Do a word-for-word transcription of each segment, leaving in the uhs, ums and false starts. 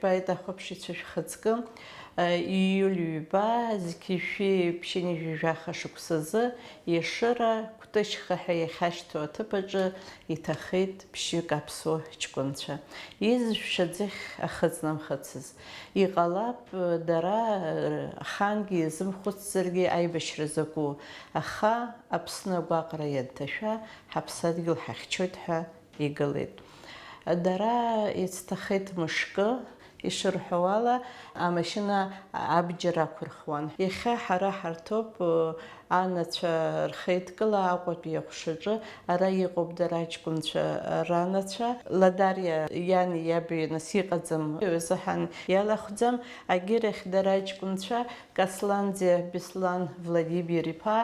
Поет ахәаԥшыҩцәа шәхаҵкы, ииуль ҩба, зқьи жәшәи ԥшьынҩажәи жәаха шықәсазы, Ешыра, Кәтышьха ҳәа иахьашьҭоу аҭыԥ аҿы иҭахеит ԥшьҩык аԥсуа ҷкәынцәа. Изжәшьа аӡыхь ахыҵнамхацыз. Иҟалап, дара, ахаангьы иазымхәыцӡаргьы аибашьра закәу, аха Аԥсны агәаҟра ианҭашәа, ҳаԥсадгьыл ҳахьчоит ҳәа игылеит. Дара ицҭахеит мышкы, ишырҳәауала, амашьына абџьар ақәырхуан. Иахьа ҳара ҳарҭоуп, анацәа рхеидкыла Аҟәатәи аҟәшаҿы, ара иҟоуп дара аҷкәынцәа ранацәа. Ладариа иани иаби нас иҟаӡам, ҩазыҳәан иалахәӡам, агьырахь дара аҷкәынцәа Касланӡиа Беслан Владимир-иԥа,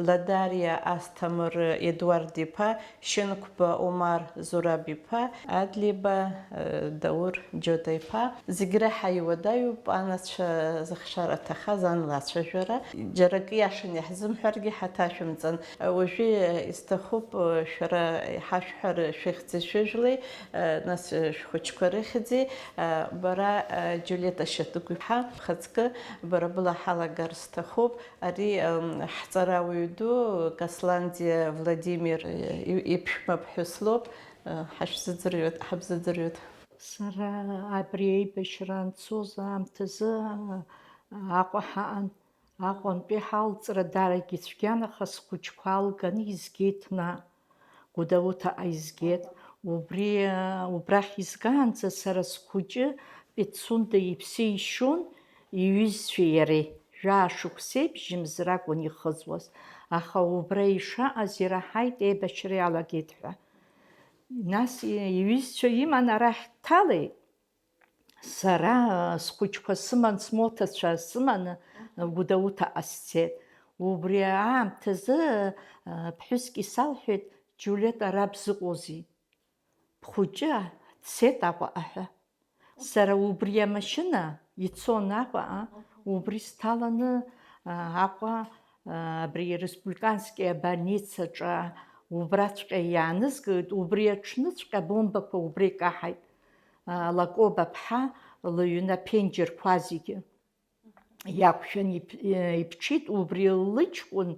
Ладариа Асҭамыр Едуард-иԥа, Шьынқәба Омар Зураб-иԥа, Адлеиба, э, Даур Џьота-иԥа. Зегь реиҳа иуадаҩуп анацәа зыхшара аҭахаз ан лацәажәара. Џьара акы иашан иаҳзымҳәаргьы ҳаҭашәымҵан. Уажәы, э, исҭахуп, э, шәара иҳашәҳәар шәыхьӡи шәыжәлеи, э, нас, э, шәхәыҷқәа рыхьӡи, э, бара, э, Џьулиета Шьатыгә-иԥҳа, бхаҵкы, бара была ҳалагар сҭахуп. Ари, м, ҳҵарауаҩ ду Касланӡиа Владимир, э, и-, иԥшәма ԥҳәыс лоуп, э, ҳашәзыӡырҩуеит, ҳабзыӡырҩуеит. Сара абри аибашьра анцоз аамҭазы, а, Аҟәа ҳаан. Аҟәантәи ҳалҵра дарагьы цәгьан, аха схәыҷқәа алганы изгеит наҟ. Гәдоуҭаҟа изгеит. Убри, убрахь изгаанӡа сара схәыҷы Пицунда иԥсы ишьон, иҩызцәеи иареи. Жәаа шықәсеиԥш жьымз ракәын ихыҵуаз, аха убра ишаҟаз ираҳаит, еибашьра иалагеит ҳәа. Нас иҩызцәа иман арахь дҭалеит. Сара, схәыҷқәа сыман, смоҭацәа сыманы, Гәдоуҭаҟа сцеит. Убри аамҭазы, ԥҳәыск исалҳәеит, Џьулиет ара бзыҟоузеи? Бхәыҷы дцеит Аҟәаҟа ҳәа. Сара убри амашьына ицон Аҟәаҟа, убри сҭаланы, Аҟәа, абри ареспубликански абольницаҿы убраҵәҟьа иаанызкылеит, убри аҽныҵәҟьа абомбақәа убра икаҳаит. Лакоба ԥҳа лыҩны аԥенџьырқәа зегьы иақәшәан иԥ-, иԥҽит, убри лыҷкәын,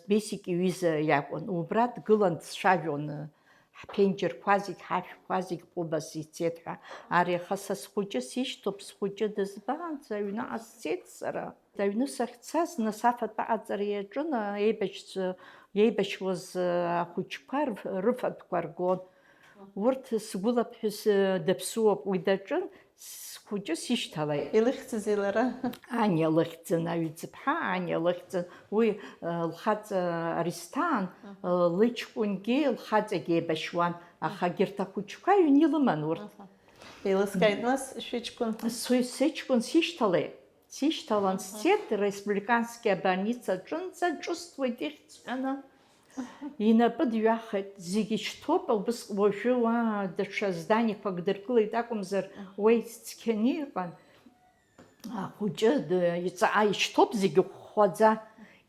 Бесик иҩыза иакәын, убра дгылан дцәажәон, ҳԥенџьырқәа зегь, ҳашәқәа зегь ҟәыбаса ицеит ҳәа. Ари аха са схәыҷы сишьҭоуп, схәыҷы дызбаанӡа аҩныҟа сцеит сара. Аҩны сахьцаз, нас афатә аҟаҵара иаҿын, еибашьцәа, еибашьуаз ахәыҷқәа рф-, рыфатәқәа ргон. Урҭ сгәылаԥҳәыс даԥсуоуп, уи даҿын, схәыҷы сишьҭалеит. Илыхьӡызеи лара? Аниа лыхьӡын, аҩӡԥҳа Аниа лыхьӡын. Уи, э, лхаҵа Аристаан, э, лыҷкәынгьы лхаҵагьы еибашьуан, аха егьырҭ ахәыҷқәа ҩны илыман урҭ. Аха. Еилыскааит нас шәыҷкәын? Сыҷкәын сишьҭалеит. Сишьҭалан сцеит, республикански абольница аҿынӡа, ҿысҭуеит ихьӡ ҳәаны. Инапы дҩахеит, зегь ишьҭоуп, убыс уажәы уа даҽа зданиақәак дыргылеит акәымзар, уа ицқьаны иҟан. Ахәыҷы д-, иҵаа ишьҭоуп зегь ӷәӷәаӡа.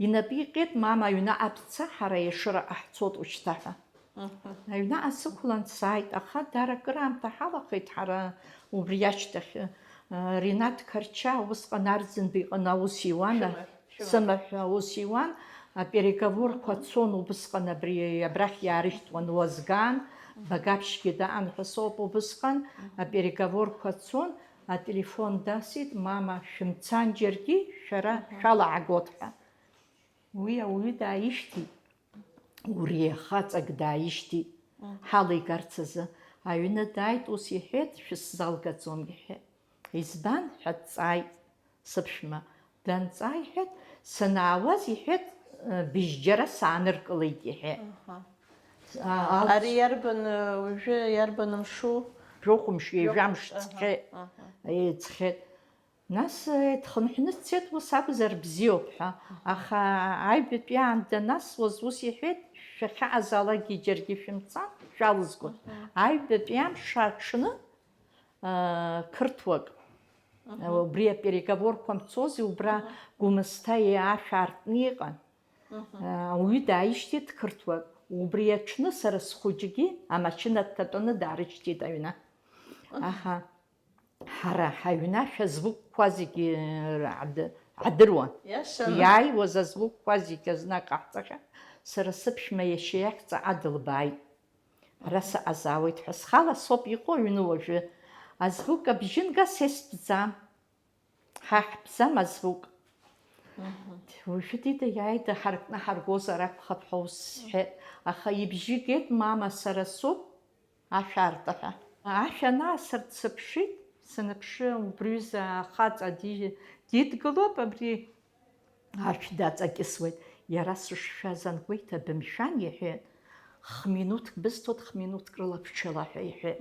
Инапы иҟьеит, мама, аҩныҟа бца, ҳара Ешыраҟа ҳцоит ушьҭа ҳәа. Аҩныҟа сықәлан сааит, аха дара акыраамҭа ҳалахеит ҳара убри ашьҭахь. Ринат Қарчаа усҟан Арӡынба иҟны аус иуан, Шәымаҳә, шәымаҳә. Сымаҳә аус иуан, апереговорқәа цон убысҟан, абри абрахь иаарышьҭуан Уазган, Багаԥшьгьы даан ҳәа соуп убысҟан, апереговорқәа цон, ателефон дасит, мама, шәымцан џьаргьы, шәара шәалаагот ҳәа. Уи ауаҩы дааишьҭит, убри ахаҵак дааишьҭит, ҳалигарц азы. Аҩны дааит, ус иҳәеит, шәысзалгаӡом, иҳәеит. Избан? Ҳәа дҵааит сыԥшәма. Данҵаа, иҳәеит, санаауаз, иҳәеит, быжьџьара сааныркылеит, иҳәеит. Аха. А, ал- Ари иарбан, уажәы иарбан мшу? Жәохә мшы, ҩажәа мш ҵхьеит. Аха. Еиҵхьеит. Нас, э, дхынҳәны дцеит, ус акәзар бзиоуп ҳәа. Аха аҩбатәи аан данасуаз ус иҳәеит, шәахьаҟазаалакгьы џьаргьы шәымцан, шәалызгон. Аҩбатәи амш аҽны, э, қырҭуак, э, убри апереговорқәа мцози, убра Гәымсҭа ашә аартны иҟан. Э, ауаҩы дааишьҭит қырҭуак. Убри аҽны сара схәыҷгьы амашьына дҭатәаны даарышьҭит аҩны. Аха. Ҳара ҳаҩны ашәа звукқәа зегьы ҳдыруан. Иашаны. Иааиуаз азвукқәа зегьы азна ҟаҳҵахьан. Сара сыԥшәма иашьа иахь ҵаҟа дылбааит. Ара сыҟазаауеит ҳәа схала соуп иҟоу аҩны уажәы. Азвук абжьы нга сестәӡам. Ҳа ҳбзам азвук. Уажәы Дида иааида ҳаркны ҳаргозар акәхап ҳәа ус сҳәеит. Аха ибжьы геит, мама, сара соуп. Ашә арҭаҳәа. Ашә анаасырт сыԥшит, саныԥшы, убриҩыза ахаҵа ди-, дидгылоуп, абри ашә даҵакьысуеит. Иара сышшәаз ангәеиҭа, бымшәан, иҳәеит. Х-минуҭк бысҭоит, х-минуҭк рыла бҽыла ҳәа иҳәеит.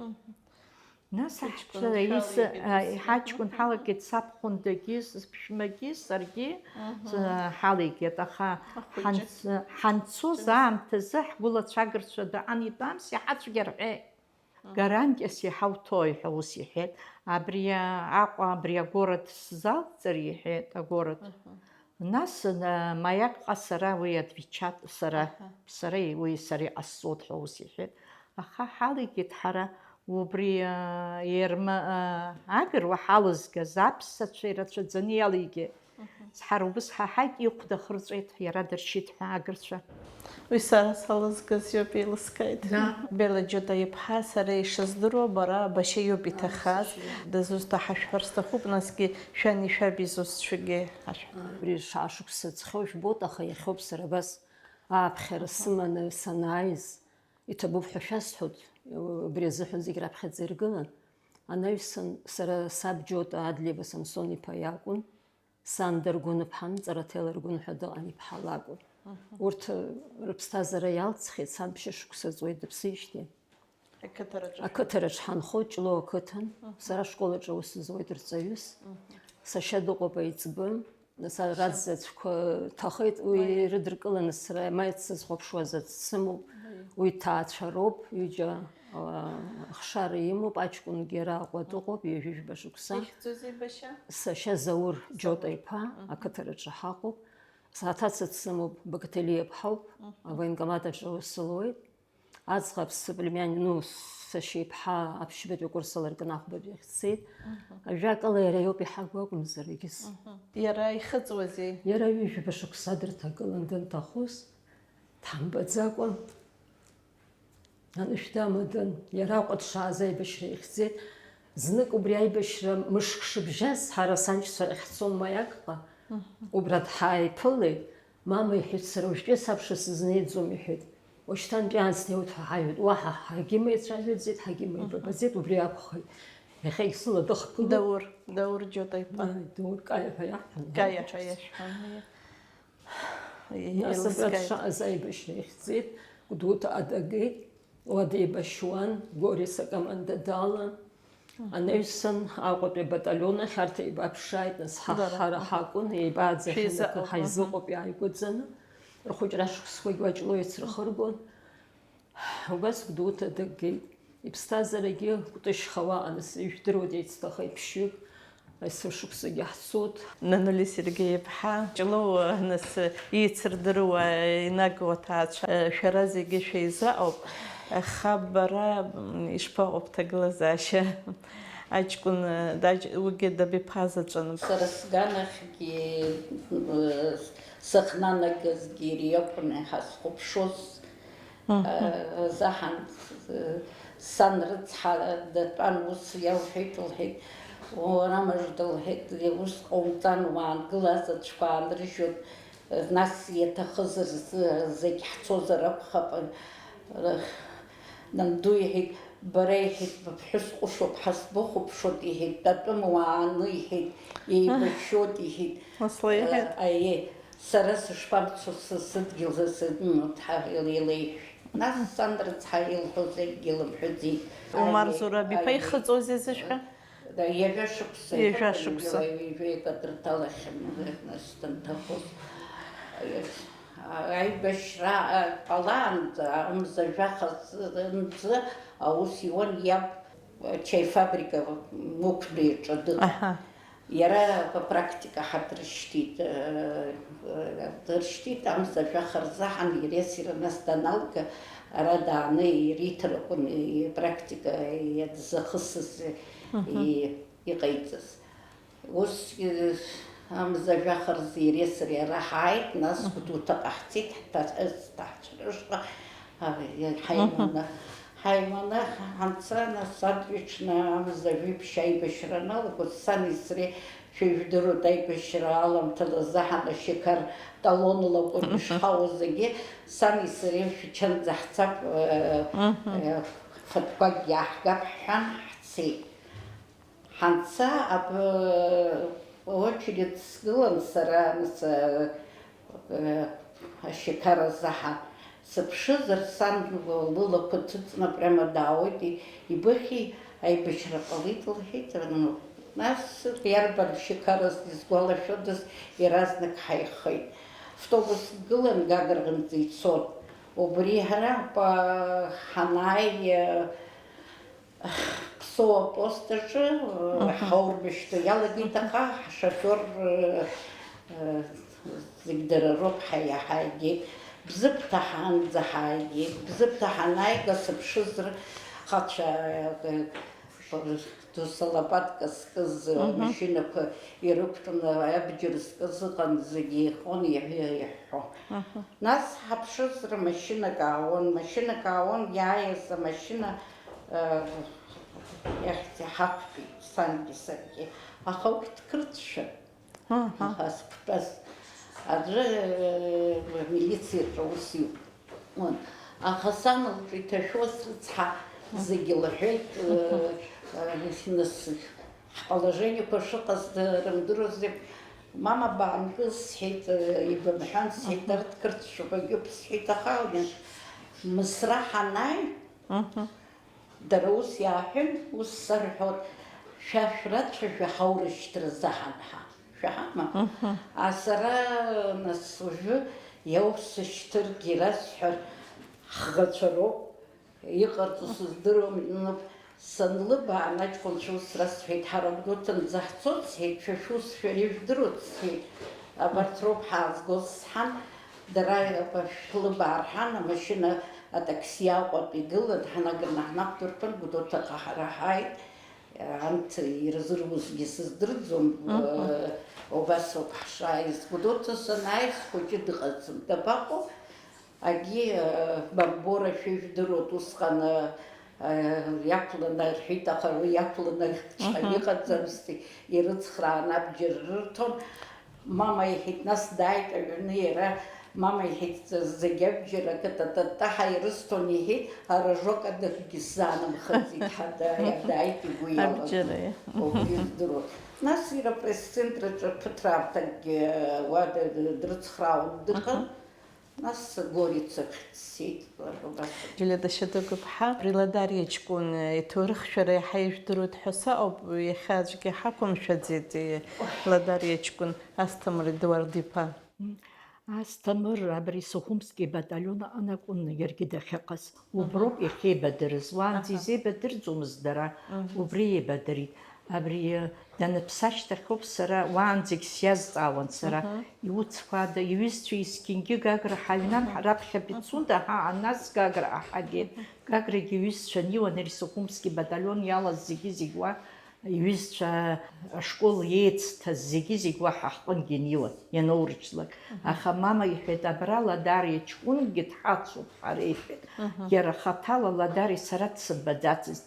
Нас Ҳаҷкәын аҳәса ис-, ҳалагеит, а, ҳаҷкәын ҳалагеит, сабхәындагьы, сыԥшәмагьы, саргьы, Мгм. с-, ҳалагеит, аха Ахәыҷы. ҳанц-, ҳанцоз Ҿымҭ. аамҭазы ҳгәылацәа агырцәа даан итәамс, иҳацәгьа рҳәеит. Гарантиас иҳауҭои ҳәа ус иҳәеит. Абри Аҟәа, абри агород сзалҵыр, иҳәеит, агород. Нас, э, Маиакҟа сара уи отвечат-, сара, Аҳа. сара и-, уи сара иҟасҵоит ҳәа ус иҳәеит. Аха ҳалигеит ҳара убри, э, Ерма-, э, агыруа ҳалызгаз аԥссацәа ирацәаӡаны иалигеит. Ҳара убыс ҳаҳаит, ихәда хырҵәеит, иара дыршьит ҳәа агырцәа. Уи сара салызгаз иоуп, еилыскааит. Да. Бела Џьота иԥҳа, сара ишыздыруа, бара башьа иоуп иҭахаз. Башьа. Дызусҭа ҳашәҳәар сҭахуп, насгьы шәани шәаби зусҭцәагьы ҳашәҳәа. Абри шәаашықәса ҵхьоу жәбоит, аха иахьоуп сара абас ааԥхьара Аҳа. сыманы санааиз, иҭабуп ҳәа шәасҳәоит, убри азыҳәан зегь раԥхьаӡа иргылан. Анаҩсан сара саб Џьота Адлеиба Самсон-иԥа иакәын. Сан Даргәын-иԥҳан, Ҵараҭел Аргәын ҳәа дыҟан, иԥҳа лакәын. Мгм. Урҭ, э, рыԥсҭазаара иалҵхьеит, сан ԥшьышықәса ҵуеит дыԥсижьҭеи. Ақыҭараҿы. Ақыҭараҿ ҳанхо, Ҷлоу ақыҭан. Мгм. Сара ашкол аҿы аус зуеит рҵаҩыс. Мгм. Сашьа дыҟоуп аиҵбы. Нас Сашьа. Раӡӡацәқәа ҭахеит, уи Аиеи. Ирыдыркыланы сара маиц сызхәаԥшуаз аӡә дсымоуп. Аиеи. Уи ҭаацәа роуп, ҩыџьа, а, ахшара имоуп, аҷкәынгьы ара Аҟәа дыҟоуп, ҩажәижәба шықәса. Ихьӡузеи башьа? Сашьа Заур Џьота иԥа, Мгм. ақыҭараҿы ҳаҟоуп. Сааҭацәа дсымоуп, Бакҭелиа ԥҳауп, Мгм. Авоенкомат аҿы аус луеит. Аӡӷаб сыплемиани-, ну, сашьа иԥҳа аԥшьбатәи акурс аларкны ахәбатәи ахь дцеит. Мгм. Ажәакала, иара иоуп иҳагу акәымзар, егьыс. Мгм. Иара ихыҵуазеи? Иара ҩажәижәаба шықәса дырҭагылан данҭахоз, дҳамбаӡакәа. Анышә дамадан, иара Аҟәа дшааз аибашьра ихьӡеит. Знык убри аибашьра мышк шыбжьаз, ҳара саншьцәа рахь ҳцон Маиакҟа. Мгм. Убра дҳааиԥылеит. Мама, иҳәеит, сара уажәтәи асабша сызнеиӡом, иҳәеит. Уашьҭантәи аан снеиуеит ҳәа ҳаҩуеит. Уаҳа ҳагьымеицәажәаӡеит, ҳагьымеибабаӡеит, Мгм. Убри акәхеит. Иахьагь сыла дыхгылоуп. Даур, Даур Џьота иԥа. Ааи, Даур Каиа ҳәа иаҳҳәон. Каиа ҳәа иаҳҳәон, аиеи. Нас абра Еилыскааит. Дшааз аибашьра ихьӡеит, Гәдоуҭаҟа дагеит, уа деибашьуан, Горис акоманда далан. Мгм. Анаҩсан Аҟәатәи абаталион ахь арҭ еибаԥшааит, нас ҳа-, Дара. Ҳара Мгм. ҳакәын, еибааӡахьан, Шәеизыҟоуп, акы ҳаизыҟоуп, мгм. Иааигәаӡаны. Рхәыҷра ашықәсқәагь уа Ҷлоу еицрыхыргон. Убас Гәдоуҭа дагеит. Иԥсҭазаарагьы кәтышьхауа аҟан, ижәдыруеит, еицҭахеит ԥшьҩык, есышықәсагьы ҳцоит. Нанули Сергеи-иԥҳа, Ҷлоу, нас, еицырдыруа инагоу аҭаацәа, шәара зегьы шәеизаҟоуп. Аха бара, м, ишԥаҟоу бҭагылазаашьа? Аҷкәын, даҷ-, уигьы дабиԥазаҵәын. Сара сганахьгьы, э, сыхнанагазгьы иара иакәын иаҳа схәаԥшуаз. Мгм. Э, заҳан, э, сан рыцҳа датәан, ус иалҳәеит, лҳәеит, уара мыжда, лҳәеит, ус ҟаумҵан, уаангыл, азаҵәқәа аанрыжьуеит, нас иаҭахызар зы-, зегь ҳцозар акәхап, э, нанду иҳәеит, бара, иҳәеит, быԥҳәыс ҟәышуп, ҳа сбыхәаԥшуеит, иҳәеит, тәатәым уааны, иҳәеит, еибашьуеит, иҳәеит. Ус леиҳәеит? Э, аиеи. Сара сышԥамцо, сы-, сыдгьыл, сы-, сы-, м, ҭҳа-, илеиҳәшәа. Нас сан рыцҳа илҳәо зегьгьы лымҳәаӡеит. Умар Аиеи, Зураб иԥа аиеи. Ихыҵуазеи зышәҳәа? Да, ҩажәа шықәса. Ҩажәа шықәса. Ҩажәа, ҩажәа икадырҭәалахьан, нас данҭахоз. Аибашьра, а, ҟалаанӡа, амза жәаха зынӡа аус иуан иаб, ачаифабрика Мықәтәа иаҿы дыҟан. Аҳа. Иара апрактика ҳадыршьҭит, э, э, дыршьҭит, амза жәаха рзаҳан, иара иасира нас даналга, ара дааны ириҭар акәын, ипрактика иадзахысыз, Мгм. и-, иҟаиҵаз. Ус, э, амза жәаха рзы иареи сареи ара ҳааит, нас Гәдоуҭаҟа ҳцеит, ҳҭа-, ҭаҳцәа рышҟа, а, ҳаиманы, ҳаиманы ҳанца, нас адырҩаҽны амза жәибжь аибашьра аналагоз, сани сареи, шәа ижәдыруеит, аибашьра аламҭалаз аҳан ашьақар талонла акәын ишҳауаз зегьы, сани сареи Шәачанӡа ҳцап, э, э, фатәқәакгьы ааҳгап ҳҳәан, ҳцеит. Ҳанца, аб-, очередь сгылан сара, нас, э, ашьақар азы ҳа-, сыԥшызар, сан лылақәа ҭыҵны прямо даауеит, и-, ибыхьи, аибашьра ҟалеит, лҳәеит, ну, нас иарбан шьақараз, изгәалашәодаз, иаразнак ҳаихеит. Автобус гылан, Гаграҟынӡа ицон. Убри ҳара, па-, ҳанааи, э, Ԥсоу апост аҿы, э, ҳаурбашьҭуа иалагеит, аха ҳшофер, э, э, зегь дара роуп, ҳа иаҳа игеит. Бзыԥҭа ҳаанӡа ҳааигеит. Бзыԥҭа ҳанааига, сыԥшызар, ҳхацәа, э, ду салапатка зкыз, э, машьынақәа ирықәтәаны абџьар зкыз ыҟан, зегьы еихон, иаҳәо, иаҳәо. Нас ҳаԥшызар, машьынак аауан, машьынак аауан, иааиз амашьына, э, иахьӡ-, ҳақәтәеит, сангьы саргьы. Аха урҭ қырҭшәа, аха зқәтәаз аӡәы, э, милициаҿы аус иуан. Аха сан лҿы иҭашәоз рыцҳа, зегьы лҳәеит, э, э, нас, ҳположениеқәа шыҟаз рымдыруази, мама, баангыл, сҳәеит, э, ибымҳәан, сҳәеит, арҭ қырҭшәақәагьоуп, сҳәеит, аха, Мысра ҳанааи, дара ус иааҳәын, ус сарҳәоит, шәа шәрацәажәа ҳаурышьҭра заҳан ҳа, шәаҳама? А сара, нас, уажәы иаусышьҭыргьы расҳәар, ҳӷацәа роуп, иҟарҵо сыздыруам, ну, санлыбаа, аҷкәынцәа ус расҳәеит, ҳара Гәдоуҭанӡа ҳцоит, сҳәеит, шәа шәус шәара ижәдыруеит, сҳәеит, абарҭ роуп ҳаазгоз, сҳәан, дара шәлыбаа рҳәан, амашьына атакси Аҟәатәи игылан, ҳанаганы ҳнақәдырԥан, Гәдоуҭаҟа ҳара ҳааит, анҭ ирзыруазгьы сыздырӡом, убас ауп ҳшааиз, Гәдоуҭа санааи, схәыҷы дыҟаӡам, дабаҟоу? Агьи, э, Бамбора шәыжәдыруеит, усҟан, э, э, иақәланы рҳәеит, аха уи иақәланы ҵәҟьа иҟаӡамызт, ирыцхрааны абџьар рырҭон. Мама иҳәеит, нас дааит аҩны иара, мама иҳәеит, зегь абџьар акы-та-та-та ҳәа ирысҭон, иҳәеит, арожок адагьы сзаанымхаӡеит, ҳа дааит, игәы иалагеит. Абџьар, э. Убри здыруан. Нас иара апресс-центр аҿы ԥыҭраамҭакгьы, э, уа д-, д-, дрыцхраауан дыҟан. Нас Горицахь дцеит, убас. Џьулиа Дашьадыргәыԥҳа, Ладариа ҷкәын иҭоурых шәара иаҳа ижәдыруеит ҳәа сыҟоуп, иахьа аӡәгьы ҳақәымшәаӡеит, Ладариа ҷкәын Асҭамыр Едуард-иԥа. Асҭамыр абри Сухумски баталион аҟны акәын иаргьы дахьыҟаз. Уброуп иахьеибадырыз. Уаанӡа изеибадырӡомызт дара, убри еибадырит. Абри, э, даныԥсы ашьҭахьоуп сара, уаанӡагь сиазҵаауан сара, иуцқәада, иҩызцәа есқьынгьы Гагра ҳаҩнан, раԥхьа Пицунда ҳаан, нас Гаграҟа ҳагеит. Гаграгьы иҩызцәа неиуан, ари Сухумски баталион иалаз зегьы-зегь уа, иҩызцәа ашкол еицҭаз зегьы-зегь уа ҳаҟынгьы неиуан, ианоурыжьлак. Аха мама иҳәеит, абра Ладариа ҷкәынгьы дҳацуп, ҳара иҳәеит. Иара хаҭала Ладариа сара дсымбаӡацызт.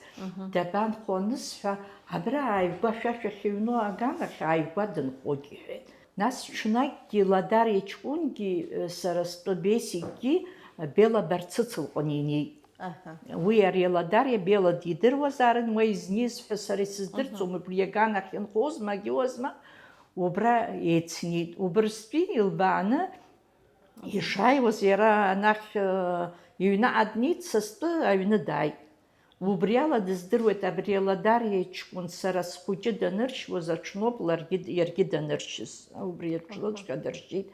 Дабанхо анысҳәа, абра ааигәа шәа шәахьыҩноу аганахь ааигәа дынхоит, иҳәеит. Нас ҽнакгьы Ладариа ҷкәынгьы, э, сара стәы Бесикгьы, э, Бела Барцыц лҟны инеит. Уи ари Ладариа Бела дидыруазаарын, уа изнеиз ҳәа сара исыздырӡом, убри аганахь инхозма, агьуазма, убра еицнеит. Убырстәи илбааны, ишааиуаз иара анахь, э, иҩныҟа днеит, са стәы аҩны дааит. Убри ала дыздыруеит, абри Ладариа ҷкәын сара схәыҷы даныршьуаз аҽноуп ларгьы, иаргьы даныршьыз. Убри аҽныҵәҟьа дыршьит.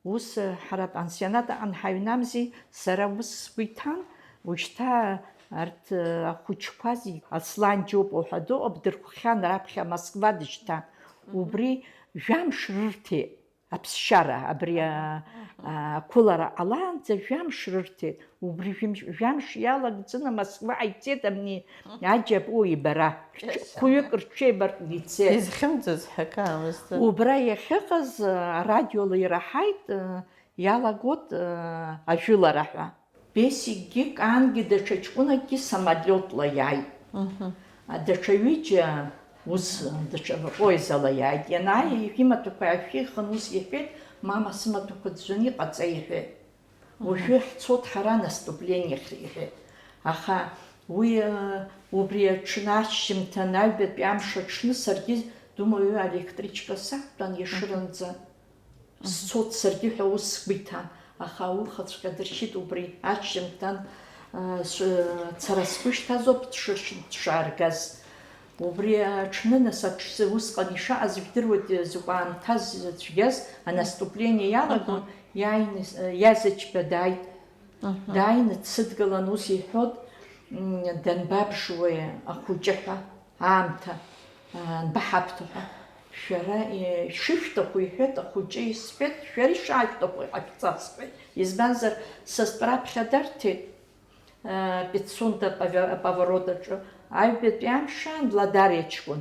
Ус, э, ҳара апансионат аҟны ҳаҩнамзи, сара ус сгәы иҭан, ушьҭа арҭ, э, ахәыҷқәа зегь, Аслан Џьопуа ҳәа дыҟоуп, дырхәхьан раԥхьа Москва дышьҭан. Убри жәамш рырҭеит. аԥсшьара, абри а-, ақәылара ҟалаанӡа жәамш рырҭеит. Убри жәымш-, жәамш иалагӡаны Москва ҳаиццеит абни аџьаб, уи ибара. Рҽ-, хәҩык рҽеибаркны ицеит. Изхьымӡоз ҳәа акаамызт. Убра иахьыҟаз, а, арадиола ираҳаит, а, иалагот, а, ажәылара ҳәа. Бесикгьы Кангьы даҽа ҷкәынакгьы самолиотла иааит. Мгм. А, даҽа ҩыџьа ус, даҽа поездала иааит. Ианааи, имаҭәақәа аашәихын, ус иҳәеит, мама, сымаҭәақәа ӡәӡәаны иҟаҵа, иҳәеит. Мгм. Уажәы ҳцоит ҳара анаступлениахь, иҳәеит. Аха уи, а, убри аҽны ашьжьымҭан, аҩбатәи амш аҽны саргьы, думаю, аелектричка сақәтәан, мгм, иашыранӡа. Сцоит саргьы ҳәа ус сгәы иҭан, аха аухаҵәҟьа дыршьит убри ашьжьымҭан, а, ш-, цара сгәы шьҭазоуп дшырш-, дшааргаз. Убри аҽны, нас, аҽ-, усҟан ишаҟаз ижәдыруеит, закә аамҭаз цәгьаз, анаступление иалагон, мгм, иааины, с-, Иазачба дааит. Мгм. Дааины дсыдгылан, ус иҳәот, м, данбабжуеи ахәыҷы ҳәа, аамҭа, а, анбаҳабҭо ҳәа. Шәара, э, шышәҭаху иҳәеит ахәыҷы, исҳәеит, шәара ишаашәҭаху иҟашәҵа сҳәеит. Избанзар, са стәы раԥхьа дарҭеит, э, Пицунда паве-, поворот аҿы, аҩбатәи амш аан Ладариа ҷкәын.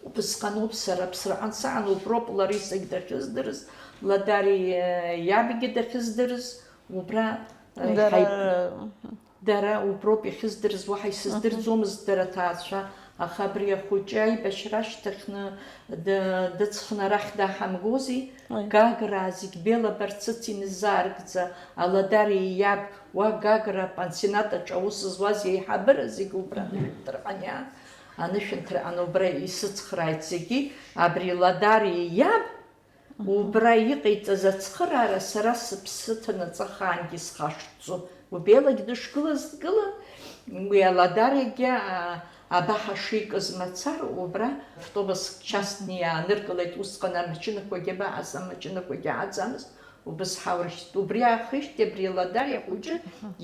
Убысҟаноуп сара Аԥсраҟан саан, уброуп Ларисагь дахьыздырыз, Ладари, э, иабгьы дахьыздырыз, убра, э, Дара ҳаи-, дара уброуп иахьыздырыз, уаҳа исыздырӡомызт дара аҭаацәа, аха абри ахәыҷы аибашьра ашьҭахьны д-, дыҵхны арахь дааҳамгози, Уи. Гаграа зегь Бела Барцыц инызааргӡа, Аладари иаб, уа Гагра апансионат аҿы аус зуаз еиҳабыра зегь убра анышәынҭраҟан иаан, анышәынҭраҟан убра исыцхрааит зегьы, абри Ладари иаб, Мгм. Убра иҟаиҵаз ацхыраара сара сыԥсы ҭанаҵы ахаангьы исхашҭӡом. Убеилагь дышгылаз дгылан, уи Аладариагьы, а, абаҳа шикыз мацара, убра автобус частни иааныркылеит, усҟан амашьынақәагьы абаҟаз, амашьынақәагьы ааӡамызт, убыс ҳаурышьҭит. Убри аахижьҭеи абри Аладариа хәыҷы,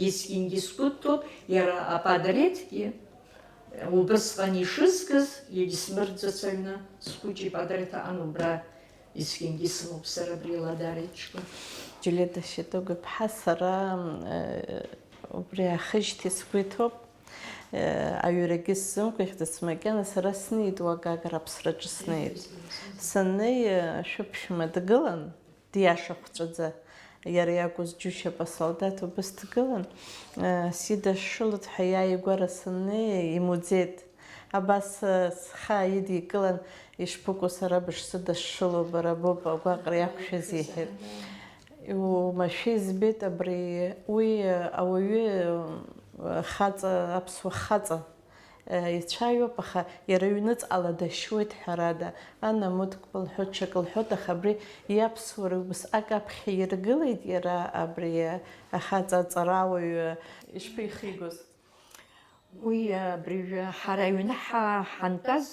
есқьынгьы сгәы дҭоуп, иара апатреҭгьы, убысҟан ишызкыз, егьсмырӡыц аҩны, схәыҷы ипатреҭ аҟан убра. Есқьынгьы сымоуп сара абри Аладариа ҷкәын. Џьулиета Шьатыгә-иԥҳа, сара, э, убри аахижьҭеи сгәы иҭоуп, э, аҩрагьы сзымгәаӷьӡац макьана, сара снеит уа Гагра аԥсраҿы снеит. Саннеи, э, шәыԥшәма дгылан, диаша хәҵәаӡа, иара иакәыз џьушьап асолдаҭ убыс дгылан, э, сидашшылоит ҳәа иааигәара саннеи, имуӡеит. Абас, э, схы ааидикылан, ишԥыкәу сара бышсыдашшыло, бара боуп агәаҟра иақәшәаз, иҳәеит. Уамашәа избеит абри, уи, э, ауаҩы, э, хаҵа, аԥсуа хаҵа, э, ицәаҩоуп, аха иара ҩныҵҟала дашьуеит, ҳәарада, Анна Мыткәба лҳәоит, ҽак лҳәоит, аха абри иаԥсуара убасҟак аԥхьа иргылеит иара абри, э, ахаҵа аҵарауаҩы, ишԥихигоз? Уи абыржәы ҳара аҩны ҳа-, ҳантәаз,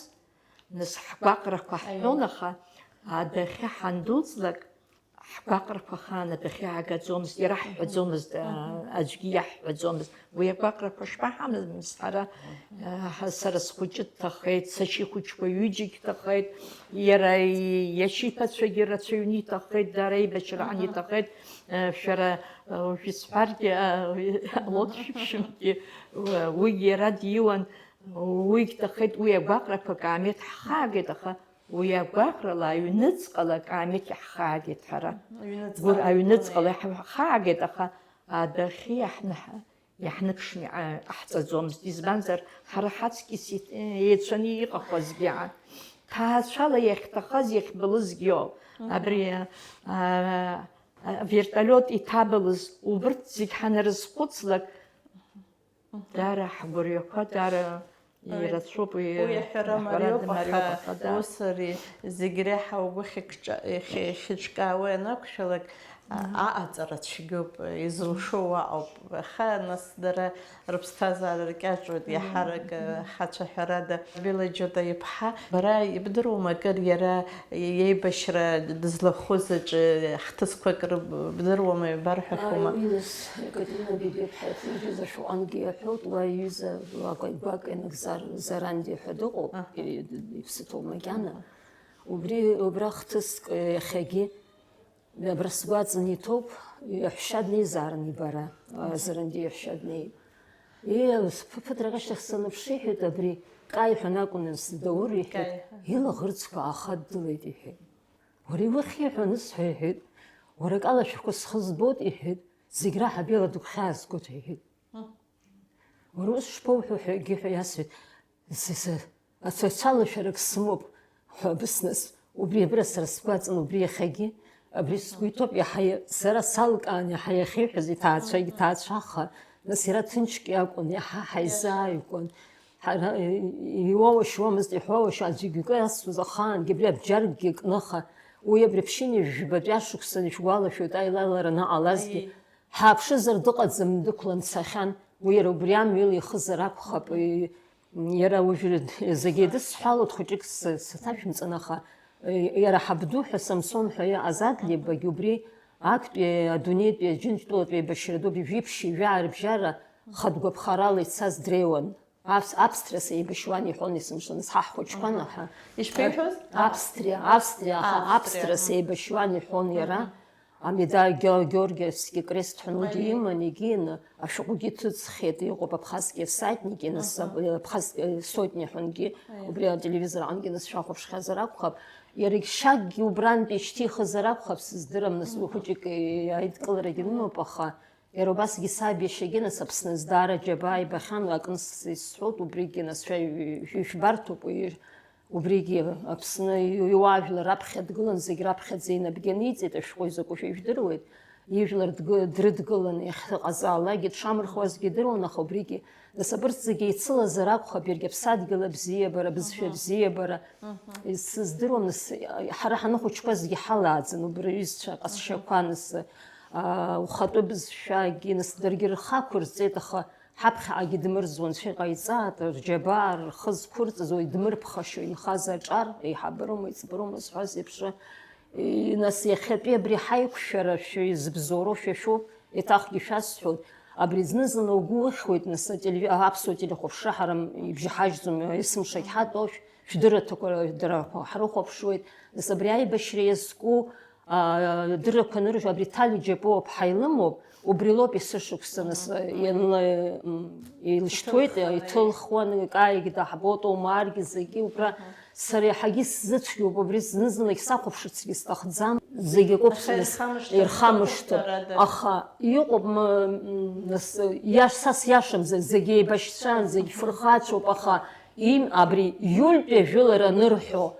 нас ҳгәаҟрақәа ҳҳәон, аха адәахьы ҳандәылҵлак, ҳгәаҟрақәа ахаан адәахьы иаагаӡомызт, ираҳҳәаӡомызт, а, аӡәгьы иаҳҳәаӡомызт. Уи агәаҟрақәа шԥаҳамамыз ҳара, а, ҳа-, сара схәыҷы дҭахеит, сашьа ихәыҷқәа ҩыџьагь ҭахеит, иара и-, иашьа иԥацәагьы рацәаҩны иҭахеит, дара еибашьраан иҭахеит, а, шәара, а, уажә исҳәаргьы, а, Лот шәыԥшәмагьы, уигьы иара диуан, уигь ҭахеит, уи агәаҟрақәа акаамеҭ ҳхаагеит, аха уи агәаҟрала аҩныҵҟала акаамеҭ иаҳхаагеит ҳара. Аҩныҵҟала. Гәыр-, аҩныҵҟала иаҳ-, ҳхаагеит, аха адәахьы иаҳныҳ-, иаҳныԥшны иҟа-, иҟаҳҵаӡомызт. Избанзар, ҳара ҳаҵкьыс еит-, еицәаны иҟаху азгьы аан. Ҭаацәала иахьҭахаз иахьбылызгьы иоуп. Мгм. Абри, а, а, авертолиот иҭабылыз, убырҭ зегь ҳанрызхәыцлак, Мгм. Дара ҳгәырҩақәа дара ирацәоуп, уи, уи аҳәара, аҳәара мариоуп, мариоуп, аха, аха, да. Ус ари зегь реиҳа угәы хьыкҿа-, ихьы-, ихьыҿкаауа ианақәшәалак, а, Мгм. аҟаҵара цәгьоуп, изылшо уаҟоуп. Аха, нас, дара рыԥсҭазаара ркьаҿуеит, Мгм. иаҳарак, а, Мгм. хацәаҳәарада. Бела Џьота иԥҳа, бара ибдыруама акыр иара Иеибашьра дызлахәыз аҿы хҭысқәак рыбдыруама, иабарҳәахьоума? Ааи, уи нас Екатерина Бебиаԥҳа иҩыза Шәҟәангьы иаҳәоит, уа иҩыза Гәака, Гәака Енагзар Заранди ҳәа дыҟоуп, Аҳа. и-, иԥсы ҭоуп макьана. Убри, убра хҭыск, э, иахьагьы абра сгәаҵан иҭоуп, иаҳәшьа днеизаарын ибара, а, Зарандиа иаҳәшьа днеит. Ии, ԥы-, ԥыҭрак ашьҭахь саныԥшы, иҳәеит, абри Каи ҳәа акәын, Даур иҳәеит, Каи. Илаӷырӡқәа ааха ддылеит, иҳәеит. Уара иухьи ҳәа анысҳәа, иҳәеит, уара акалашәақәа схы збоит, иҳәеит, зегь раҳа абеиала дыгәхьаазгоит, иҳәеит. Уара ус шԥоуҳәо ҳәагьы ҳәа иасҳәеит. Са, са, ацәацәалашәарак сымоуп ҳәа абыснас. Убри абра сара сгәаҵан, убри иахьагьы, абри сгәы иҭоуп, иаҳа иа-, сара салкаан, иаҳа иахьиҳәаз иҭаацәа, иҭаацәаха, нас иара ҭынчк иакәын, иаҳа ҳаизааигәан. Ҳара, и-, иуоушьуамызт, иҳәоушьа аӡәгьы акы асуаз ахаангьы, абри абџьаргьы кныха. Уи абри ԥшьынҩажәи жәбатәи ашықәсан ишәгәалашәоит, аилалара анаҟалазгьы. Ҳааԥшызар дыҟаӡам, дықәлан дцахьан. Уи иара убри амҩала ихызар акәхап. И-, иара уажәы зегьы еидысҳәалоит, хәыҷык сы-, саҭашәымҵан, аха, и-, иара ҳабду ҳәа Самсон ҳәа иҟаз Адлеибагь убри актәи адунеитәи аџьынџьтәылатә еибашьра ду жәиԥшьи жәаа рыбжьара хатә гәаԥхарала ицаз дреиуан. Авс-, Австрия сеибашьуан иҳәон есымша, нас ҳа ҳхәыҷқәан, аҳа. Ишԥеиҳәоз? Австрия, Австрия, аха Австрия, Австрия сеибашьуан иҳәон иара. Амедаль Гео-, Георгиевский крест ҳәа уигьы иман, егьины, ашәҟәгьы ҭыҵхьеит, иҟоуп Абхазские всадники, нас, Абхаз-, э, сотни ҳәангьы, убри ателевизор аҟынгьы нас шәахәаԥшхьазар акәхап. Иара ишьакгьы убрантәи ишьҭихызар акәхап, сыздырам, нас уи хәыҷык, э, аидкыларагьы лымоуп, аха Иара убасгьы саб иашьагьы нас Аԥсны здаара џьабаа ибахьан, акныс исҳәоит, убригьы нас шәа ижәбарҭоуп, уи, убригьы Аԥсны иуаажәлар раԥхьа дгылан, зегь раԥхьаӡа инапгьы аниҵеит, ашәҟәы изакәу шәа ижәдыруеит, ижәлар дгы-, дрыдгылан иахьыҟазаалакгьы дшамырхуазгьы идыруан, аха убригьы нас абырҭ зегьы еицылазар акәхап, иаргьы аԥсадгьыл абзиабара, абызшәа абзиабара, сыздыруам, нас ҳара ҳаныхәыҷқәазгьы ҳалааӡан, убри аҩызцәа ҟазшьақәа, нас, аа, ухатәы бызшәагьы, нас даргьы рхы ақәырҵеит, аха ҳаԥхьаҟагьы дмырӡуан, цәа иҟаиҵааит, рџьабаа рхы зқәырҵаз уаҩ дмырԥхашьо инхаз аҿар, еиҳабырума, иҵбырума зҳәаз еиԥш, и-, нас иахьатәи абри ҳаиқәшәара шәа изыбзоуроу шәа шәоуп, еиҭахгьы шәасҳәоит, абри зны-зынла угәы ухьуеит, нас ателеви-, аԥсуа телехәаԥшра ҳара м-, ибжьаҳажьӡом, есымшагь ҳатәоу, шә-, шәдырраҭақәа, дара ҳрыхәаԥшуеит, нас абри аибашьра иазку, а, дыррақәа аныржәо, абри Ҭали Џьапуа ԥҳа илымоуп, убри лоуп есышықәса, нас, ианла-, м, илышьҭуеит, иҭылхуан, каигь даҳбоит, Омаргьы зегьы убра. Сара иаҳагьы сзыцәгьоуп, убри зны-зынлагь сахәаԥшырцгьы сҭахӡам. Зегь акоуп, Аха сынас-, ирхамышҭып ирхамышҭып. Ҳәарада. Аха иҟоуп, м, м, нас, иаш-, са сиашамзар, зегь еибашьцәан, зегь фырхацәоуп, аха им-, абри иультәи ажәылара анырҳәо,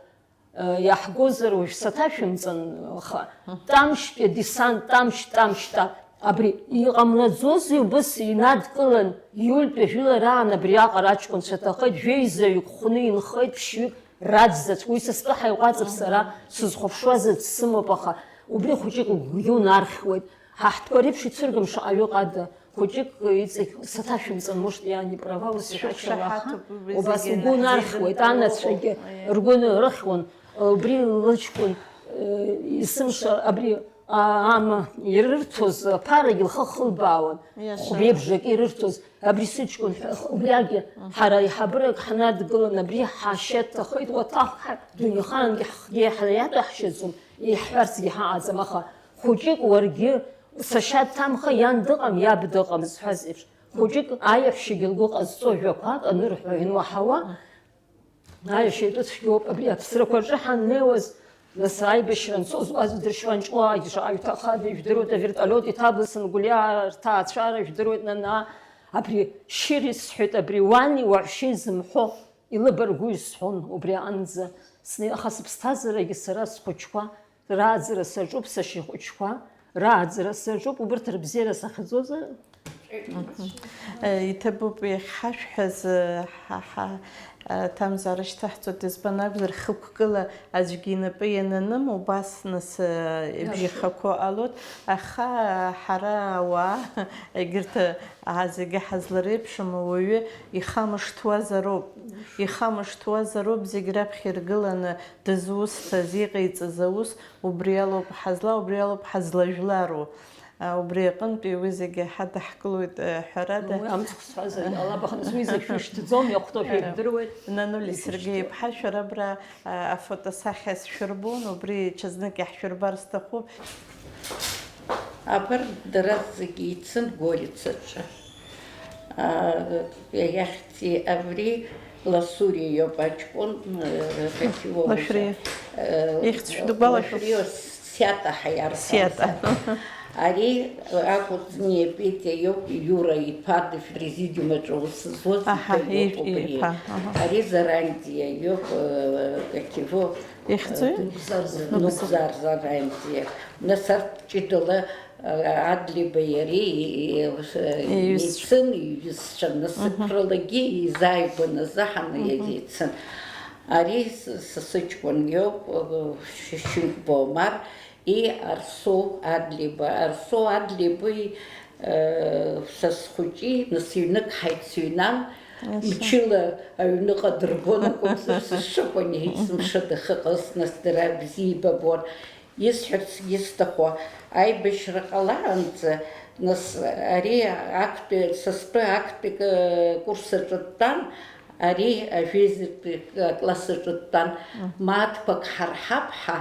э, иаҳгозар уажә саҭашәымҵан, аха Тамшьтәи адесант, Тамшь, Тамшьта. Абри иҟамлаӡозеи убыс инадкылан, иультәи жәылараан абриаҟара аҷкәынцәа ҭахеит, жәеизаҩык хәны инхеит, ԥшьҩык раӡӡац, уи са стәы ҳаиҟәаҵып сара, сызхәаԥшуаз аӡә сымоуп, аха убри хәыҷык угәгьы унархьуеит. Ҳа ҳтәқәа реиԥш ицәыргам шаҟаҩы ҟада, хәыҷык иҵегь саҭашәымҵан, может, я не права, ус иҳәашьала, аха убас угәы унархьуеит, анацәагьы ргәы нырхьуан, убри лыҷкәын, э, есымша абри А-, ама ирырҭоз аԥарагьы лхы хылбаауан. Иаша. Хәбеибжак ирырҭоз, абри сыҷкәын ҳәа, убриагьы ҳара аиҳабырак ҳнадгылан, абри ҳашьа дҭахеит, уаҭах ҳа дунеихаангьы ҳхгьы ҳара иатәаҳшьаӡом, иаҳҳәарцгьы ҳаҟаӡам, аха хәыҷык уаргьы сашьа дҭамха, иан дыҟам, иаб дыҟам зҳәаз еиԥш, хәыҷык аиаҳәшьагьы лгәы ҟазҵо жәақәак анырҳәо иануаҳауа, Аиашьа итәы цәгьоуп, абри аԥсрақәа рҿы ҳаннеиуаз, нас аибашьра анцоз уа зыдыршьуан, ҿуаагьы шаҟа ҩҭахада ижәдыруеит, авертолиот иҭаблысын Гәлиаа рҭаацәара ижәдыруеит, нанаа, абри шьыри сҳәеит, абри уани уаҳәшьеи зымҳәо илыбаргәу исҳәон убри аҟынӡа снеи, аха сыԥсҭазаарагьы сара схәыҷқәа Рааӡара саҿуп, сашьа ихәыҷқәа, рааӡара саҿуп, убырҭ рыбзиара сахьӡозар. Мгм. Э, иҭабуп иахьҳашәҳәаз, э, ҳа, ҳа, э, ҭамзаара шьҭаҳҵоит, избан акәзар, хықәкыла аӡәгьы инапы иананым, убас нас, э, ибжьахақәо ҟалоит, аха ҳара ауаа, егьырҭ, аа, зегьы ҳазлареиԥшым, ауаҩы ихамышҭуазароуп, ихамышҭуазароуп зегь раԥхьа иргыланы, дызусҭаз, иҟаиҵаз аус убри алоуп ҳазлаау, убри алоуп ҳазлажәлару. Убри аҟынтәи уи зегьы ҳадаҳкылоит, ҳәарада. Уи амцхә сҳәазар иҟалап, аха нас уи зегь шәышьҭӡом, иахәҭоу шәирдыруеит. Нанули Сергеи-иԥҳа, шәара абра афотосахьа сшәырбон, убри ҽазнык иаҳшәырбар сҭахуп. Абар дара зегьы ицын Горицаҿы. Иахьӡи абри Ласуриа иоуп аҷкәын, э, Лашәриа. Ихьӡ шәдгәалашәо? Лашәриа Сиата ҳәа иарҳәон. Сиата. Ари акәыҵниа Петиа иоуп, Иура иԥа, дыжә-, президиум аҿы аус зуаз. Аҳа, иԥа иоуп иж-, убри. Иԥа, аҳа. Ари Зарандиа иоуп, э, как его, Ихьӡи? Э, Нугзар Зарандиа. Нугзар Зарандиа. Нас арҭ ҷыдала, э, Адлеиба иареи, э, э, Иҩызцәа. Ицын иҩызцәа, нас Мгм. Сыԥралагьы изааигәаны азы ҳаны Мгм. Ицын. Ари с-, сасыҷкәын иоуп, э, Шьынқәба Омар, и Арсоу Адлеиба. Арсоу Адлеибеи, э, са схәыҷи, нас ҩнык ҳаицыҩнан, Аша. Мчыла аҩныҟа дыргон, акәымзар, сышшыпан, есымша дахьыҟаз, нас дара бзиа ибабон. Исҳәарц исҭаху, аибашьра ҟалаанӡа, нас, ари актәи, са стәы актәи, э, курс аҿы дтәан, ари ажәеизатәи акласс аҿы дтәан. Мгм. Мааҭқәак ҳарҳап ҳәа,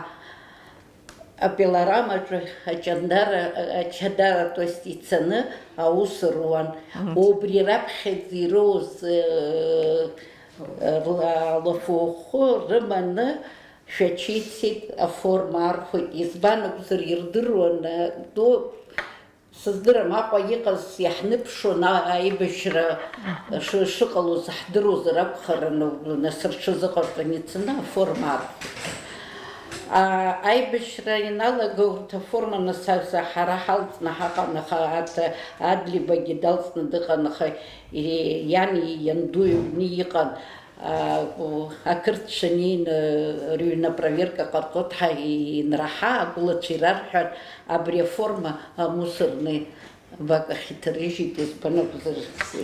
апилорамаҿы аҷандара, ачадара, то есть, ицаны аус руан. Мгм. Убри раԥхьаӡа ироуз, э, э, ла-, лафахәы рыманы шәачеицеит, аформа архәеит. Избан акәзар, ирдыруан, э, ду-, сыздырам, Аҟәа иҟаз иаҳныԥшуан, а-, аибашьра шы-, шыҟалоз ҳдыруазар акәхарын, нас рҽазыҟарҵан ицаны аформа архәеит. А, аибашьра ианалага урҭ аформа, нас, а, ҳара ҳалҵны ҳаҟан, аха арҭ Адлибагьы далҵны дыҟан, аха и-, иани иандуи аҩны иҟан. А, у-, ақырҭцәа неины рыҩны апроверка ҟарҵоит ҳәа инраҳа, агәылацәа ирарҳәар, абри аформа амусорный бак ахь иҭарыжьит, избан акәзар,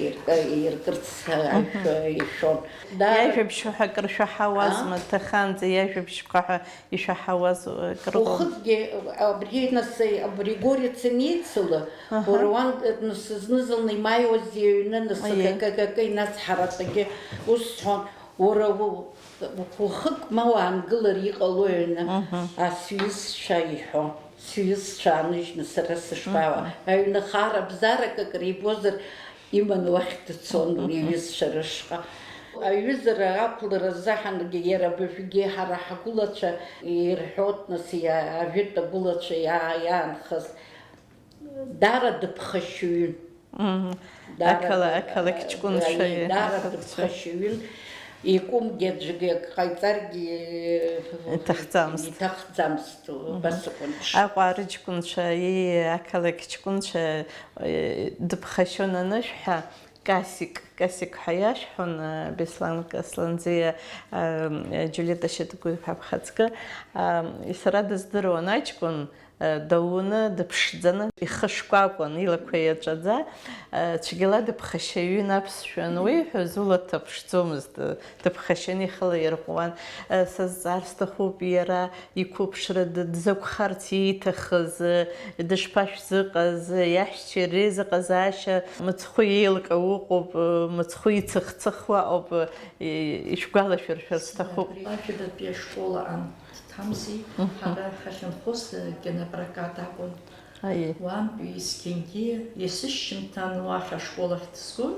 ирка-, иркырц Мгм. Ашәа ишәон. Даара Иажәабжьқәа ҳәа акыр шәаҳауазма, А? Ҭаханӡа иажәабжьқәа ҳәа ишәаҳауаз, э, акыр ыҟоума? Ухыкгьы абри нас, абри Горицын еицыло, Аҳа. Уара уан, э, нас зны-зынла имааиуаз иҩны, нас Аиеи. Акы, акы, акы инацҳаратәгьы ус сҳәон, уара у-, ухык ма уаангылар иҟалои аҩны, Мгм. А сҩызцәа иҳәон, сҩызцәа ааныжьны сара сышԥаауа, Мгм. Аҩны хаара бзарак акыр ибозар, иманы уахь дцон Мгм. Иҩызцәа рышҟа. Аҩызара ақәлара азыҳәангьы иара абыржәгьы ҳара ҳгәылацәа ирҳәоит, нас, иа-, ажәытә агәылацәа иаа-, иаанхаз. Даара дыԥхашьаҩын. Мгм. Даара Ақала-, ды-, ақалақь ҷкәынцәа аи, даара иахьахәаԥшуа. Дыԥхашьаҩын. Икәымгьы аӡәгьы ак ҟаиҵаргьы Иҭахӡамызт. Иҭахӡамызт, Мгм. Убас акәын. Аҟәа арыҷкәынцәа, ии, ақалақь ҷкәынцәа, э, дыԥхашьон анышә ҳәа, Касик, Касик ҳәа иашәҳәон, э, Беслан Касланӡиа, э, Џьулиета Шьатыгәиԥҳа бхаҵкы. Э, сара дыздыруан аҷкәын, Дауны дыԥшӡаны, ихы шкәакәан, илақәа иаҵәаӡа, цәгьала дыԥхашьаҩын аԥсшәа ануеиҳәоз, ула дҭаԥшӡомызт, дыԥхашьаны ихы лаирҟәуан. Сазҵаар сҭахуп, иара иқәыԥшра д-, дзакәхарц ииҭахыз, дышԥашәзыҟаз, иаҳәшьцәа иреизыҟазаашьа мыцхәы еилҟьо уҟоуп, мыцхәы ицыхцыхуа ауп, и-, ишәгәалашәыршәар сҭахуп. Абри ашәабатәи ашкол аан. Дҭамзи, Мгм. Ҳара ҳахьынхоз, э, кинопрокат акәын. Аиеи. Уантәи есқьынгьы есышьыжьымҭан уахь ашкол ахь дызгон,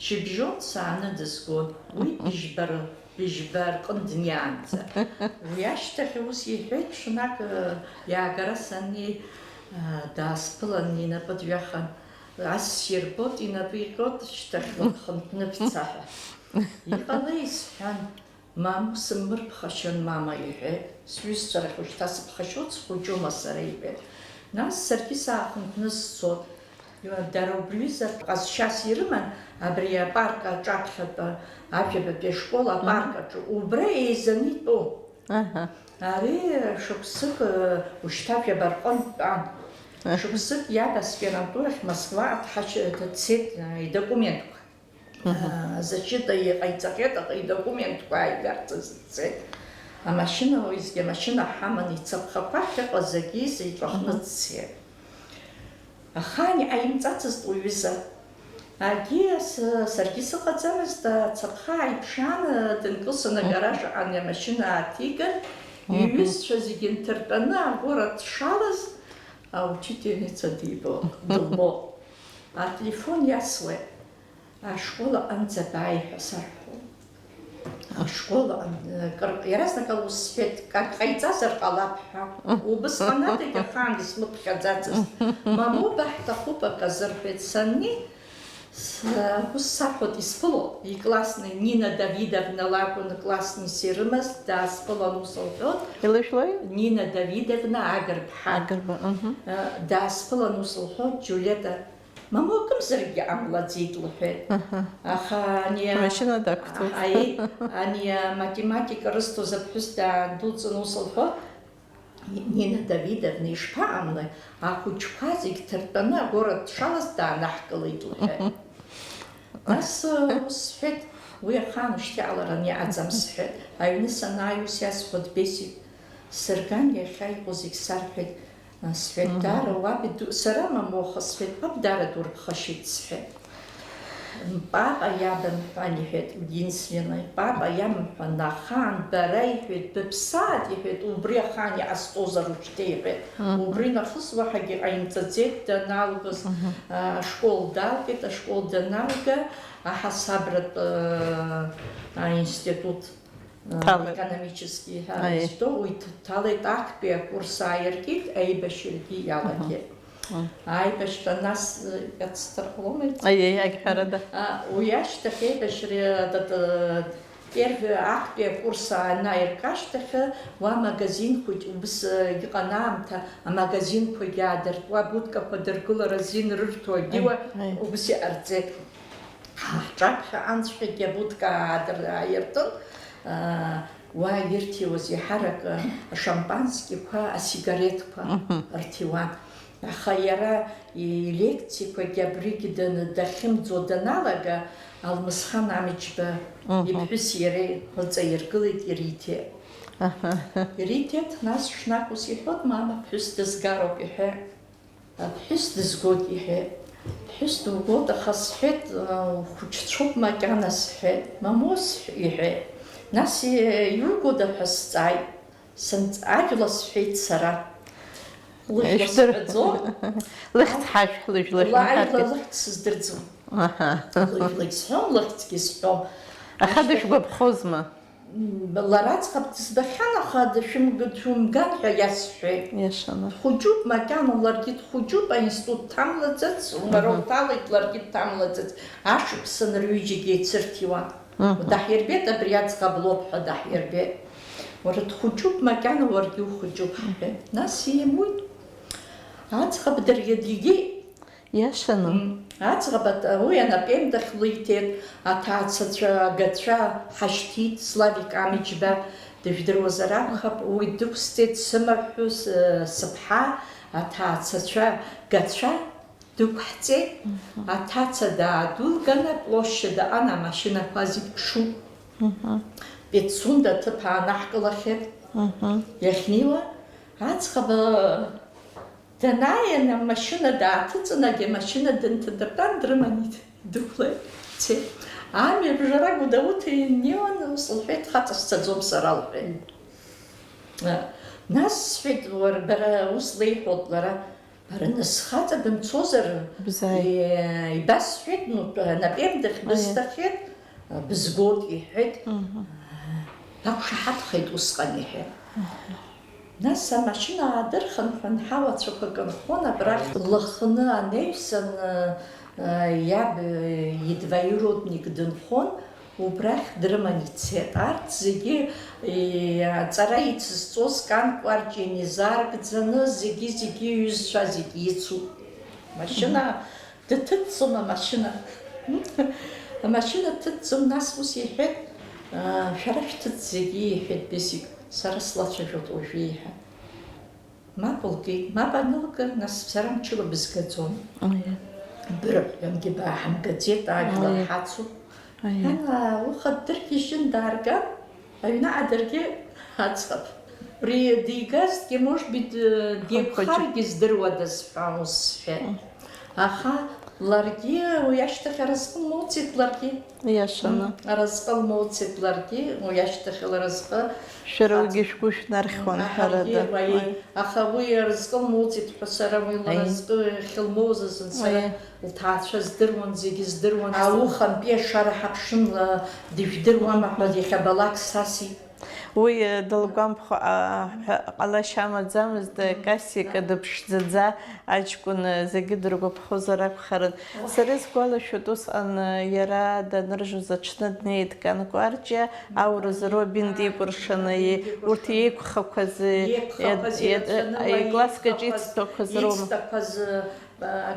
шьыбжьон сааны дызгон, уи Мгм. быжьба р-, быжьба рҟын днеиаанӡа. Уи ашьҭахь ус иҳәеит, ҽнак, э, иаагара саннеи, э, даасԥылан, инапы дҩахан, ас сирбоит, инапы иҟьоит, шьҭахьла дхынҳәны бца ҳәа. Иҟалеи, сҳәан. Мамоу, сымбырԥхашьан, мама, иҳәеит. Сҩызцәа рахь ушьҭа сыԥхашьоит, схәыҷума сара, иҳәеит. Нас саргьы саахынҳәны сцот. Дара убриазы ҟазшьас ирыман, абри апарк аҿаԥхьатәи, ажәабатәи ашкол апарк Мгм. аҿы, убра еизаны итәоу. Аҳа. Ари шықәсык, э, ушьҭа жәаба рҟынтә дтәан. Аҳа. Шықәсык иаб аспирантурахь Москва дҳашь-, дцеит, э, идокументқәа. Мгм. Аа, защита иҟаиҵахьеит, аха идокументқәа ааигарц азы дцеит. Амашьына, уеизгьы амашьына ҳаман, ицаԥхақәа ахьыҟаз зегьы иҵәахны Мгм. дцеит. Ахаан иҟаимҵацызт уҩыза. Агьи ас-, саргьы сыҟаӡамызт, ацаԥха ааиԥшаан, дынкылсын, агараж аҟны амашьына ааҭиган, иҩызцәа зегьы нҭыртәаны агәыра дшалаз, аучительница дибо, дылбо. Ателефон иасуеит, ашкол аҟынӡа бааи ҳәа сарҳәон. Ашкол аҟны, кыр-, иаразнак аус сҳәеит, ак ҟаиҵазар ҟалап ҳәа. Убысҟан адагьы ахаан исмыԥхьаӡацызт. Мамоу, баҳҭахуп акы азырҳәеит санни, с-, ус сарҳәоит, исԥыло, иклассный Нина Давидовна лакәын, классный сирымаз, даасԥылан ус лҳәоит. Илыжәлои? Нина Давидовна Агрбҳа. Агрба, мгм. Э, даасԥылан ус лҳәоит, Џьулиета, мамоу, акымзаракгьы ҟамлаӡеит, лҳәеит. Аҳа. Аха ани, Амашьына дақәтәоуп. Аи, ани аматематика рызҭоз аԥҳәыс даандәылҵын, ус лҳәо, Нина Давидовна, ишԥаҟамлеи? Ахәыҷқәа зегь ҭыртәаны агәыра дшалаз даанаҳкылеит, лҳәеит. Нас, ус сҳәеит, уи ахаан ушьҭаҟаларан иҟаӡам, сҳәеит. Аҩны санааи, ус иасҳәоит, Бесик, сырган, иахьа иҟоу зегь сарҳәеит. Сҳәеит, мгм, даара уаб иду-, сара мамоу, аха сҳәеит, уаб даара дурԥхашьеит, сҳәеит. Папа иаб амҳәан, иҳәеит, единственный, папа иамҳәан, ахаан бара, иҳәеит, быԥсаат, иҳәеит, убри ахаан иҟасҵозар ушьҭа, иҳәеит. Мгм. Убри нахыс уаҳагьы ҟаимҵаӡеит, даналгоз, мгм, а, ашкол далгеит, ашкол даналга, аҳасабратә, а, аинститут. Ҭалеит. Экономический, ҳәа, аиеи, изҿу, уи ҭ-, ҭалеит, актәи акурс ааиркит, аибашьрагьы иалагеит. Мгм. Аибашьра нас, э, иацҭархалома? Аиеи, агьҳәарада. А, уи ашьҭахь аибашьра, тата, первый актәи акурс анаирк ашьҭахь, уа магазин хәыҷ, убыс, э, иҟан аамҭа, амагазинқәагьы аадыртуа, будкақәа дыргылар азин рырҭо, агьиуа, аиеи, аиеи, убыс иҟарҵеит. Ҳа ҳҿаԥхьа анцәҟьагьы абудка аадыр-, ааиртын, аа, уа ирҭиуаз еиҳарак ашампанскиқәа, асигареҭқәа, мгм, рҭиуан. Аха иара илекциақәагьы абригь даны дахьымӡо даналага, Алмысхан Амҷба, мгм, иԥҳәыси иареи лҵаиргылеит, ириҭеит. Аҳа. Ириҭеит, нас ҽнак ус иҳәоит, мама, ԥҳәыс дызгароуп, иҳәа. Аԥҳәыс дызгоит, иҳәеит. Ԥҳәыс дугоит, аха сҳәеит, ухәыҷцәоуп макьана, сҳәеит. Мамоу, сҳә-, иҳәеит. Нас, и-, иугода ҳәа сҵааит. Санҵ-, ажәла сҳәеит сара. Лыжәла ишдыр-, сҳәаӡом. Лыхьӡ ҳашәҳ, лыжәла шәымҳәаргьы. Лыхьӡ сыздырӡом. Аҳа. Лыжәлагь сҳәом, лыхьӡгьы сҳәом. Аха дышәгәаԥхозма? Лара аӡӷаб дызбахьан, аха дшәымг-, дшәымган ҳәа иасҳәеит. Иашаны. Дхәыҷуп, макьана ларгьы дхәыҷуп, аинститут дҭамлаӡац, лара, мгм, лҭалеит, ларгьы дҭамлаӡац. Ашықәсан рҩыџьагьы еицырҭиуан. Мгм. Даҳирбеит, абри аӡӷаб лоуп ҳәа даҳирбеит. Уара дхәыҷуп, макьана уаргьы ухәыҷуп, ҳҳәеит. Нас имуит. Аӡӷаб даргьы дигеит. Иашаны. М, аӡӷаб ат-, уи анапеимдахь лиҭеит, аҭаацацәа агацәа ҳашьҭит, Славик Амиџьба дыжәдыруазар акәхап, уи дықәсҵеит сымаҳәҳәыс, э, сыԥҳа, аҭаацацәа гацәа дықәҳҵеит, мгм, аҭаца даадәылган, аплощадь аҟан амашьынақәа зегь ԥшуп. Мгм. Пицунда аҭыԥ аанаҳкылахьеит. Мгм. Иахьнеиуа, аӡӷаб Данааи, амашьына дааҭыҵын, агьи амашьына дынҭадыртәан, дрыманы идәықәлеит, дцеит. Амҩа бжара Гәдоуҭа инеиуан, ус лҳәеит, хаҵа сцаӡом сара, лҳәеит. Нас сҳәеит, уара, бара ус леиҳәоит лара, бара нас хаҵа бымцозар, бзааи, е-, ибасҳәеит, ну, напеимдахь, аиеи, бысҭахьеит, бызгоит, иҳәеит. Мгм. Бақәшаҳаҭхеит усҟан, иҳәеит. Мгм. Нас амашьына аадырхынҳәын, ҳауацәақәа кынхон, абрахь лыхны анаҩсан, э, иаб, э, идвоюродник дынхон, убрахь дрыман ицеит. Арҭ зегьы, э, аҵара ицызҵоз Кан Кәарҷиа инеизааргӡаны, зегьы, зегьы иҩызцәа зегьы ицуп. Машьына Дҭыҵӡом амашьына. Амашьына дҭыҵӡом, нас ус иҳәеит, аа, шәара шәҭыҵ зегьы, иҳәеит Бесик, сара слацәажәоит уажәы, иҳәа. Мап лкит, мап анылка, нас сара мчыла бызгаӡом. Аиа. Бырҳәангьы бааҳамгаӡеит, ажәлар, аиа, ҳацуп. Аиа. Ана, уха ддыргьежьын, даарган, аҩнаҟа даргьы аӡӷаб. Абри дигазҭгьы, может быть, э, деиқәхаргьы здыруадаз ҳәа ус сҳәеит. Мм. Аха ларгьы уи ашьҭахь аразҟы лмоуцеит ларгьы. Иашаны. М, аразҟы лмоуцеит ларгьы, уи ашьҭахь лразҟы. Шәара уигьы шәгәы шәнархьуан, ҳәарада. Аҳагьы, уаи, уаи. Аха уи аразҟы лмоуцеит ҳәа сара уи, уаи, лразҟы ахьылмоуз азын сара, уаи, лҭаацәа здыруан, зегьы здыруан. Аухантәи ашара ҳаԥшын, ла, дыжәдыруама ҳәа, мгм, иахьабалак сасит. Уи, э, дылгәамԥхо, а, ҳәа ҟалашьа амаӡамызт, э, Кассик дыԥшӡаӡа аҷкәын, э, зегьы дыргәаԥхозар акәхарын. Сара исгәалашәоит, усҟан, э, иара даныржуз аҽны днеит Канкәарҷиа, аурыс Робин дикәыршаны, и-, урҭ иеиқәхақәаз, э, иеиқәхақәаз иа-, иа-, ирацәаны, уа икласск аҿы иеиқәхақәаз, ицҭақәаз роума? Иҵҭақәаз, э,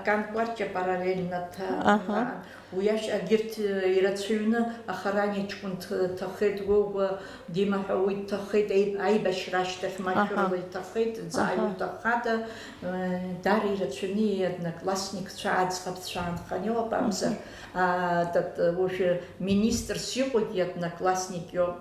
Канкәарҷиа параллельно ҭа-, Аҳа. Уи ашь-, егьырҭ, э, ирацәаҩны, аха Рани ҷкәын ҭ-, ҭахеит, Гогәа Дима ҳәа уи дҭахеит, аиб-, аибашьра ашьҭахь машәырла, аҳа, иҭахеит, ӡааҩ, аҳа, уҭаххада, э, даара ирацәаҩны иодноклассникцәа аӡӷабцәа аанханы иҟоуп, мгм, амзар, а, тат-, уажәы министрс иҟоугьы иодноклассник иоуп.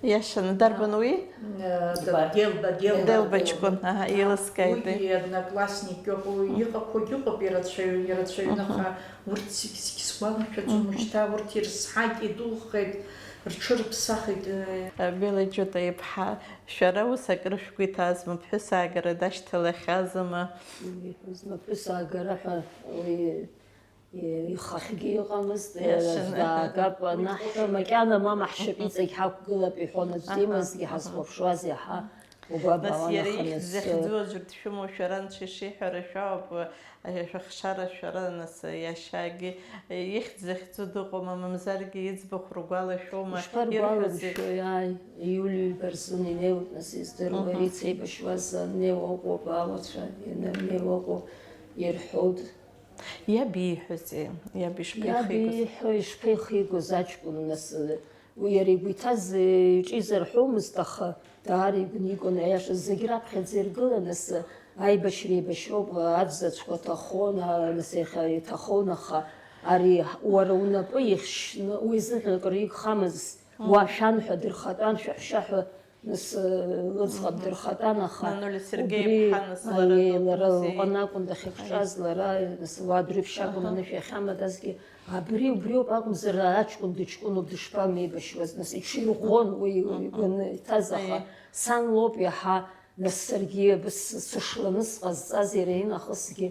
Иашаны, дарбан уи? Э, Дба-, Делба, Делба. Делба ҷкәын, аҳа, еилыскааит. Уигьы одноклассник иоуп, уи, мгм, иҟақәоугьы ыҟоуп, ирацәаҩ-, ирацәаҩны, мгм, аха урҭ зегь, зегь сгәалашәаӡом, мгм, уажәшьҭа урҭ ирызҳаит, идухеит, рҽырыԥсахит, э. Бела Џьота иԥҳа, шәара ус акыр шәгәы иҭазма, ԥҳәыс аагара дашьҭалахьазма? Иҳәозма, ԥҳәыс аагара ҳәа уи ихахьгьы ыҟамызт, иашаны, даагап анаҳҳәа, макьана мама ҳшьапы иҵегь ҳақәгылап иҳәон, аӡә, аҳа, димазҭгьы, аҳа, ҳазхәаԥшуаз иаҳа угәы абаауан, аха нас иара ихьӡ захьӡу аӡәыр дшәымоу шәара, анцәа ишиҳәара шәауп, шәыхшара шәара, нас иашьагьы ихьӡ захьӡу дыҟоума, мамзаргьы иӡбахә ргәалашәома, ишԥаргәалашәои, ирҳәозеи? Ааи, Иулиеи Барзун инеиуеит, нас издыруа, мгм, ицеибашьуаз аннеиуа ыҟоуп, ауацәа ианырнеиуа ыҟоуп, ирҳәоит. Иаб ииҳәозеи? Иаб ишԥеихигоз? Иаб ииҳәо, ишԥеихигоз аҷкәын, нас, уи иара игәы иҭаз иҿы изарҳәомызт, аха даара игәы никәын, аиаша зегь раԥхьаӡа иргылан, нас, аибашьра еибашьроуп, аӡәзаҵәқәа ҭахон, а, нас, иахьа иҭахон, аха ари уара унапы ихьшьны, уи зыхьӡ акры игхамыз, уа шәан ҳәа дырхатәан, шәаҳәшьа ҳәа Нас, э, лыӡӷаб дырхатәан, аха Нанули Сергеи убри, иԥҳа, нас, лара, аиеи, лара дакәымзи? Лҟәаны акәын дахьыкҿаз, аиеи, лара, нас, уа дәрыԥшь акәын, аҳа, анышә иахьамадазгьы, абри убриоуп акәымзар, аҷкәын дыҷкәыноуп, дышԥамеибашьуаз, нас, иҽирӷәӷәон уи, мгм, игәы иҭаз, аха, аиеи, сан лоуп иаҳа, нас, саргьы абас сышланы сҟазҵаз иара инахысгьы,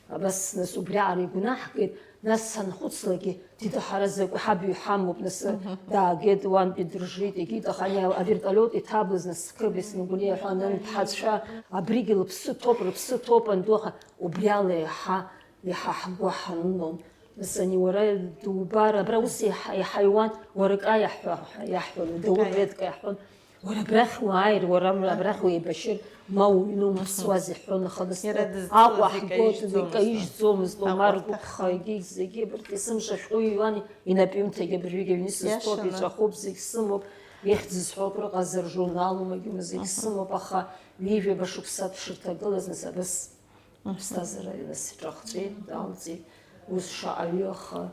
Абас, нас, убриаҟара игәнаҳгеит, нас санхәыцлакгьы, дида, ҳара закәи ҳабаҩ ҳамоуп, нас, мгм, даагеит, уантәи дыржит, егьит, аха ани авертолиот иҭабыз, нас, Кыбрис Нугулиа ҳәа анын, ԥҳацәа, абригьы лыԥсы ҭоуп, рыԥсы ҭоуп, анду, аха убриала еиҳа, еиҳа ҳгәы ҳаннон. Нас, ани уара дубар, абра ус иаҳ-, иҳаиуан, уара каиаҳәа, иаҳҳәон, Даур Каиа. Редка иаҳҳәон. Уара абрахь уааир, уара абрахь уеибашьыр, ма уҩны умԥсуаз, иҳәон, аха нас Аҟәа ҳгоит, икаижьӡомызт, Омар гәыԥхагьы зегьы абарҭ есымша ашәҟәыҩҩы иуан, инапҩымҭагьы абыржәгьы аҩны сызҭоуп, иаҳәшьаны, иҵәахуп, зегь сымоуп, ихьӡ зҳәо акрыҟазар, журналумагьы ума зегь сымоуп, аха ҩажәаба шықәса аԥшырҭа агылаз нас абас аԥсҭазаара иасҿахҵәеит, далҵит, ус шаҟаҩы, аха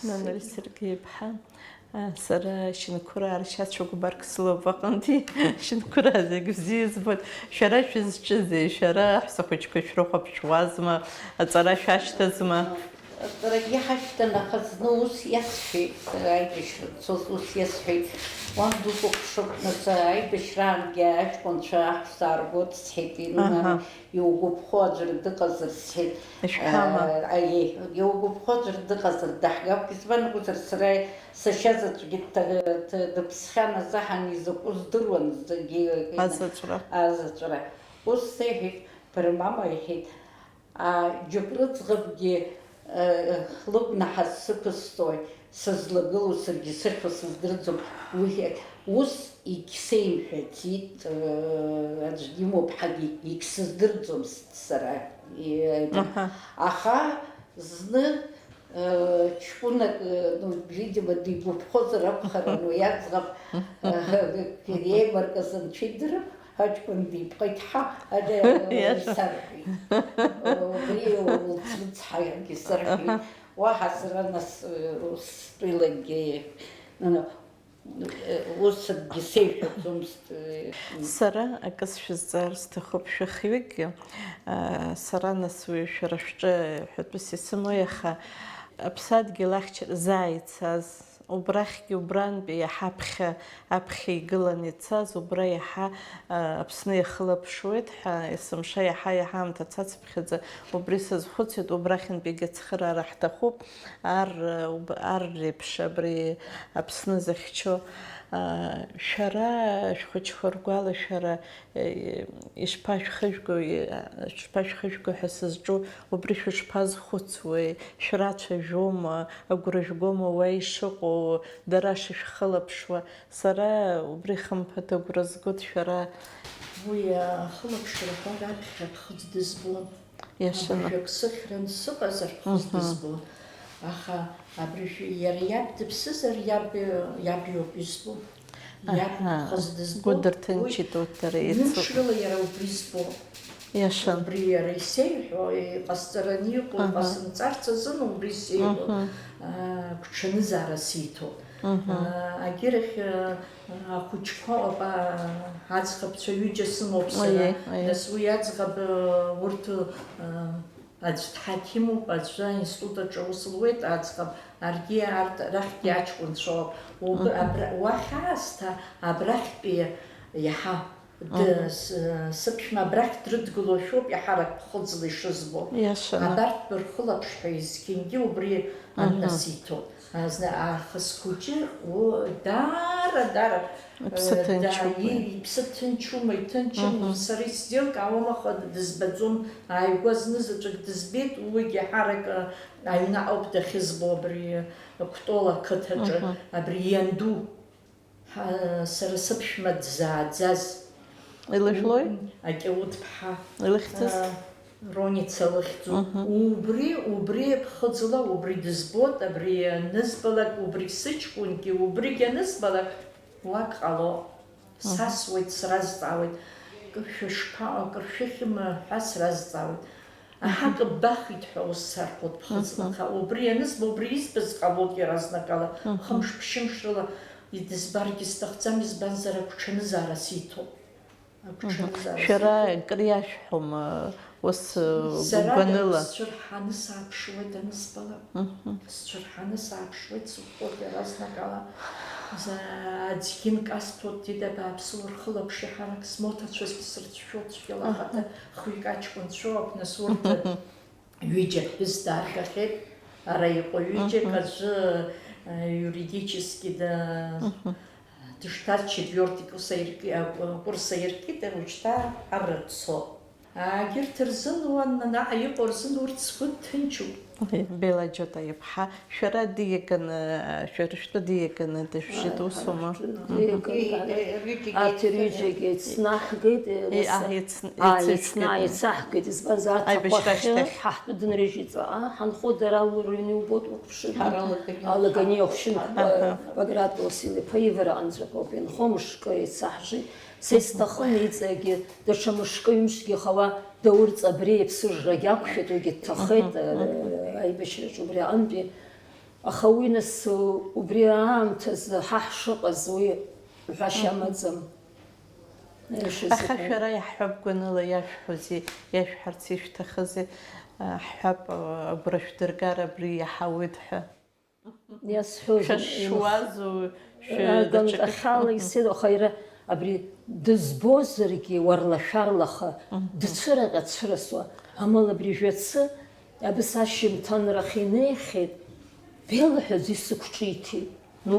Нанель Сергеи-иԥҳа, сара Шьынқәыраа ршьацәа гәбарк сылоуп аҟынтәи, Шьынқәыраа зегь бзиа избоит. Шәара шәызҿызеи? Шәара аҳәсахәыҷқәа шәрыхәаԥшуазма? Аҵара шәашьҭазма? Аҵарагьы ҳашьҭан, аха зны ус иасҳәеит, аибашьра цоз ус иасҳәеит, уан дукәыхшоуп, нас, аибашьраангьы аҷкәынцәа аҳәса ааргоит, сҳәеит, Инна. Аҳа. Иугәаԥхо аӡәыр дыҟазар, сҳәеит. Ишәҳәама? Э, аиеи, иугәаԥхо аӡәыр дыҟазар, даҳгап, избан акәзар, сара сашьа заҵәгьы дҭа-, ҭа-, дыԥсхьан азаҳан изакәу здыруан, зегьы. Азаҵәра. Азаҵәра. Ус сеиҳәеит, бара мама, иҳәеит, а, џьоук рыӡӷабгьы, э, лыгәнаҳа сықәысҵоит. Сызлагылоу саргьы сыхьуа сыздырӡом, уи ус егьсеимҳәаӡеит, э, аӡәгьы имоуп ҳәагьы егьсыздырӡомызт сара, э, Аҳа. Аха зны, э, ҷкәынак, э, ну, видимо, дигәаԥхозар акәхарын уи аӡӷаб, э, иеимаркыз анцәа идырп, аҷкәын дипҟеит, ҳа, ари, э, Иаша. Сарҳәеит. Убри улцрыцҳаиагьы сарҳәеит. Аҳа. Уаҳа сара нас, э, стәылагьы, ну, ну, Ус акгьы сеиҳәаӡомызт. Сара акы сшәызҵаар сҭахуп шәахҩыкгьы. Сара нас уи шәара шәҿы ҳәатәыс исымои, аха аԥсадгьыл ахьчара заа ицаз, убрахьгьы убрантәи иаҳа аԥхьа, аԥхьа игыланы ицаз, убра иаҳа Аԥсны иахылаԥшуеит ҳәа, есымша иаҳа-иаҳа аамҭа цацыԥхьаӡа убри сазхәыцит, убрахьынтәигьы ацхыраара ҳҭахуп, ар, ар реиԥш абри Аԥсны захьчо. Шәара, шәхәыҷқәа ргәалашәара, ишԥашәхыжәго, ишԥашәхыжәго ҳәа сызҿу, убри шәышԥазхәыцуеи, шәрацәажәома, агәра жәгома уа ишыҟоу, дара шышәхылаԥшуа? Сара убри хымԥада агәра згоит, шәара. Уи ахылаԥшрақәа раԥхьа ԥхыӡ дызбон. Иашаны. Абыржәы ак сыхьран сыҟазар ԥхыӡ дызбон. Аха абыржәы иара иаб дыԥсызар, иаб, иаб иоуп избо. Иаб Аҳа. Ԥхыӡ дызбон. Гәы дырҭынчит Уи урҭ дара еицыҟоу. Ҩымш рыла иара убри збон. Иашан. Убри иара исеиҳәо, иҟасҵараны иҟоу, Аҳа. Иҟасымҵарц азын убри сеиҳәо, Мгм. аа, гәҽанызаара сиҭо. Мгм. Аа, агьырахь, аа, ахәыҷқәа, апа, аӡӷабцәа ҩыџьа сымоуп сара. Аиеи, аиеи. Нас уи аӡӷаб, аа, урҭ, аа, аӡә дҳақьымуп, аӡәы аинститут аҿы аус луеит аӡӷаб, аргьы арҭ рахьгьы аҷкәынцәоуп. Уб-, Мгм. Абра-, уахь аасҭа абрахьтәи иаҳа Д-, Мгм. с-, сыԥшәма абрахь дрыдгылошәоуп, иаҳарак ԥхыӡла ишызбо. Иашаны. Абарҭ бырхылаԥш ҳәа есқьынгьы убри Мгм. аннасиҭон. Азна аахыс хәыҷы, о, даара, даара, Иԥсы э, ҭынчуп да-, уи. и-, иԥсы ҭынчума, иҭынчым, Мгм. сара исзеилкаауам, аха дызбаӡом, ааигәа зны заҵәык дызбеит, уигьы ҳарак, э, аҩны ауп дахьызбо абри, э, Кәтол ақыҭаҿы, Мгм. абри ианду. Ҳа, сара сыԥшәма дзааӡаз. Илыжәлои? Акьаудԥҳа. Илыхьӡыз? А, Роница лыхьӡуп. Мгм. Убри, убри ԥхыӡла убри дызбоит, абри анызбалак, убри сыҷкәынгьы, убригь анызбалак, уак ҟало. Мгм. Сасуеит, сразҵаауеит. Кыр шәышԥаҟоу, кыр шәыхьыма ҳәа сразҵаауеит. Аҳа, Мгм. кыббахит ҳәа ус сархәоит ԥхыӡла, Мгм. аха убри анызба, убри избаз ҟалоит иаразнакала, Мгм. хымш-ԥшьымш рыла идызбаргьы сҭахӡам, избанзар, агәҽанызаара сиҭоуп. Мгм. Агәҽанызаара Шәара сиҭоуп. Кыр иашәҳәома, ус, э, Сара гәаныла? Сцәырҳаны сааԥшуеит анызбалак. Мгм. Сцәырҳаны сааԥшуеит, сыхәхәоит иаразнакала. За-, аӡгьы нкасҭәоит, дида, бааԥсы, урхылаԥш, иаҳарак смоҭацәа сырцәшәо цәгьала Аҳа. Ахаҭа хҩык аҷкәынцәоуп, нас урҭ Мгм. ҩыџьа ԥҳәыс дааргахьеит, ара иҟоу ҩыџьак Мгм. аӡәы, э, юридически да-, Мгм. дышҭаз четвертый курс аирки-, а, курс аиркит, уажәшьҭа арра дцо. Егьырҭ рзын уан наҟ иҟоу рзын урҭ згәы ҭынчуп. Бела Џьота иԥҳа, шәара диаганы, шәара шәтәы диаганы дышәжьеит, усоума? Диаганы, Мгм. Арҭ рҩыџьагьы еицнаҳгеит, Е, нас а, еицн-, а, еицышәкит. Еицна-, еицаҳгеит, избанзар, арҭ Аибашьра ахәахьы ашьҭахь. Ҳаҳтәы дынрыжьит, а, ҳанхо дара лрыҩны иубоит, уқәԥшыр. Ҳара Алагани. Алагани ахәшьын, Аҳа. Баграт Васил-иԥа ивараҟынӡа акоуп, инхо мышкы еицаҳжит. Са исҭахын иҵегьы, даҽа мышкы-ҩымшгьы ихауа, Даур Ҵабриа иԥсыжрагьы ақәшәеит, уигьы дҭахеит, Мгм, э, мгм. Аибашьраҿы убри аҟынтәи. Аха уи нас, э, убри аамҭазы ҳа ҳшыҟаз уи ҳәашьа Мгм. амаӡам. Аиаша Аха закәу. Шәара иаҳҳәап гәаныла иашәҳәозеи, иашәҳәарц ишәҭахызи, э, ҳҳәап, э, агәра шәдыргар абри иаҳауеит ҳәа. Иасҳәозеи, Шәа шуазу, шәы-, даҽакы? Ганкахьала исеиуа, аха иара абри дызбозаргьы, уарлашәарлаха, Мгм. дцәыраҟьа-цәырасуа, амала абри жәацы, абас ашьжьымҭанрахь инеихьеит, белаҳәа аӡәы исықәҿиҭит. Ну,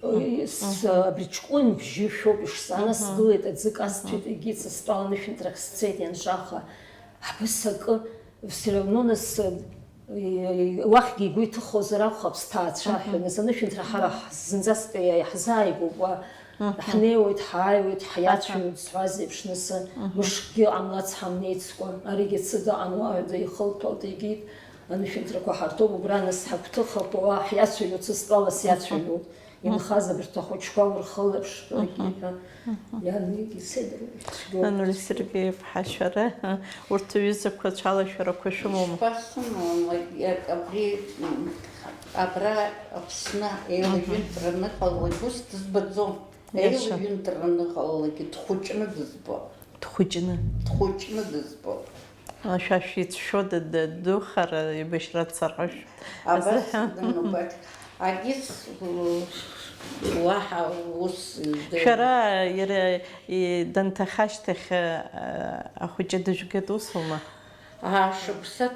Мгм. с-, Мгм. абри ҷкәын бжьы шәоуп ишсаана, Мгм. сгылеит, аӡы касҭәеит, Мгм. егьи са стәала анышәынҭрахь сцеит ианҿаха. Абас акы, все равно нас, э, уахьгьы игәы иҭыхозар акәхап, сҭаацәа ҳәа, Мгм. нас анышәынҭра ҳара ҳ-, зынӡаск иа-, иаҳзааигәоуп, уа Мгм. ҳнеиуеит, ҳааиуеит, ҳиацәажәоит, Аҳа. Сҳәаз еиԥш, нас, Мгм. мышкгьы ҟамлац ҳамнеицкәа, аригьы ацыда ҟамлаҳәа ихылҭәалт, егьит, анышәынҭрақәа ҳарҭоуп, убра нас ҳагәҭыхақәа, уа ҳиацәажәоит, са стәала Мгм. сиацәажәоит. Инхаз абарҭ ахәыҷқәа урхылаԥш, ҳәа иан егьи седр цәгьоуп. Анур Сергеи-иԥҳа, шәара урҭ аҩызақәа ацәалашәарақәа шәымоума? Ишԥасымоу, абри, м, абра Аԥсны еилаҩынтра аныҟалалак ус дызбаӡом. Иаша. Еилаҩынтра аныҟалалакгьы дхәыҷны дызбо. Дхәыҷны. Дхәыҷны дызбо. Шәа шәицәшәода, дадухар, еибашьра дцар ҳәа шәҳәоит. Абас азыҳәан. Данубаҭ, агьыс, уаҳа ус издыруам. Шәара иара, и-, данҭаха ашьҭахь, а, ахәыҷы дыжәгеит, усума? Ааи, шықәса,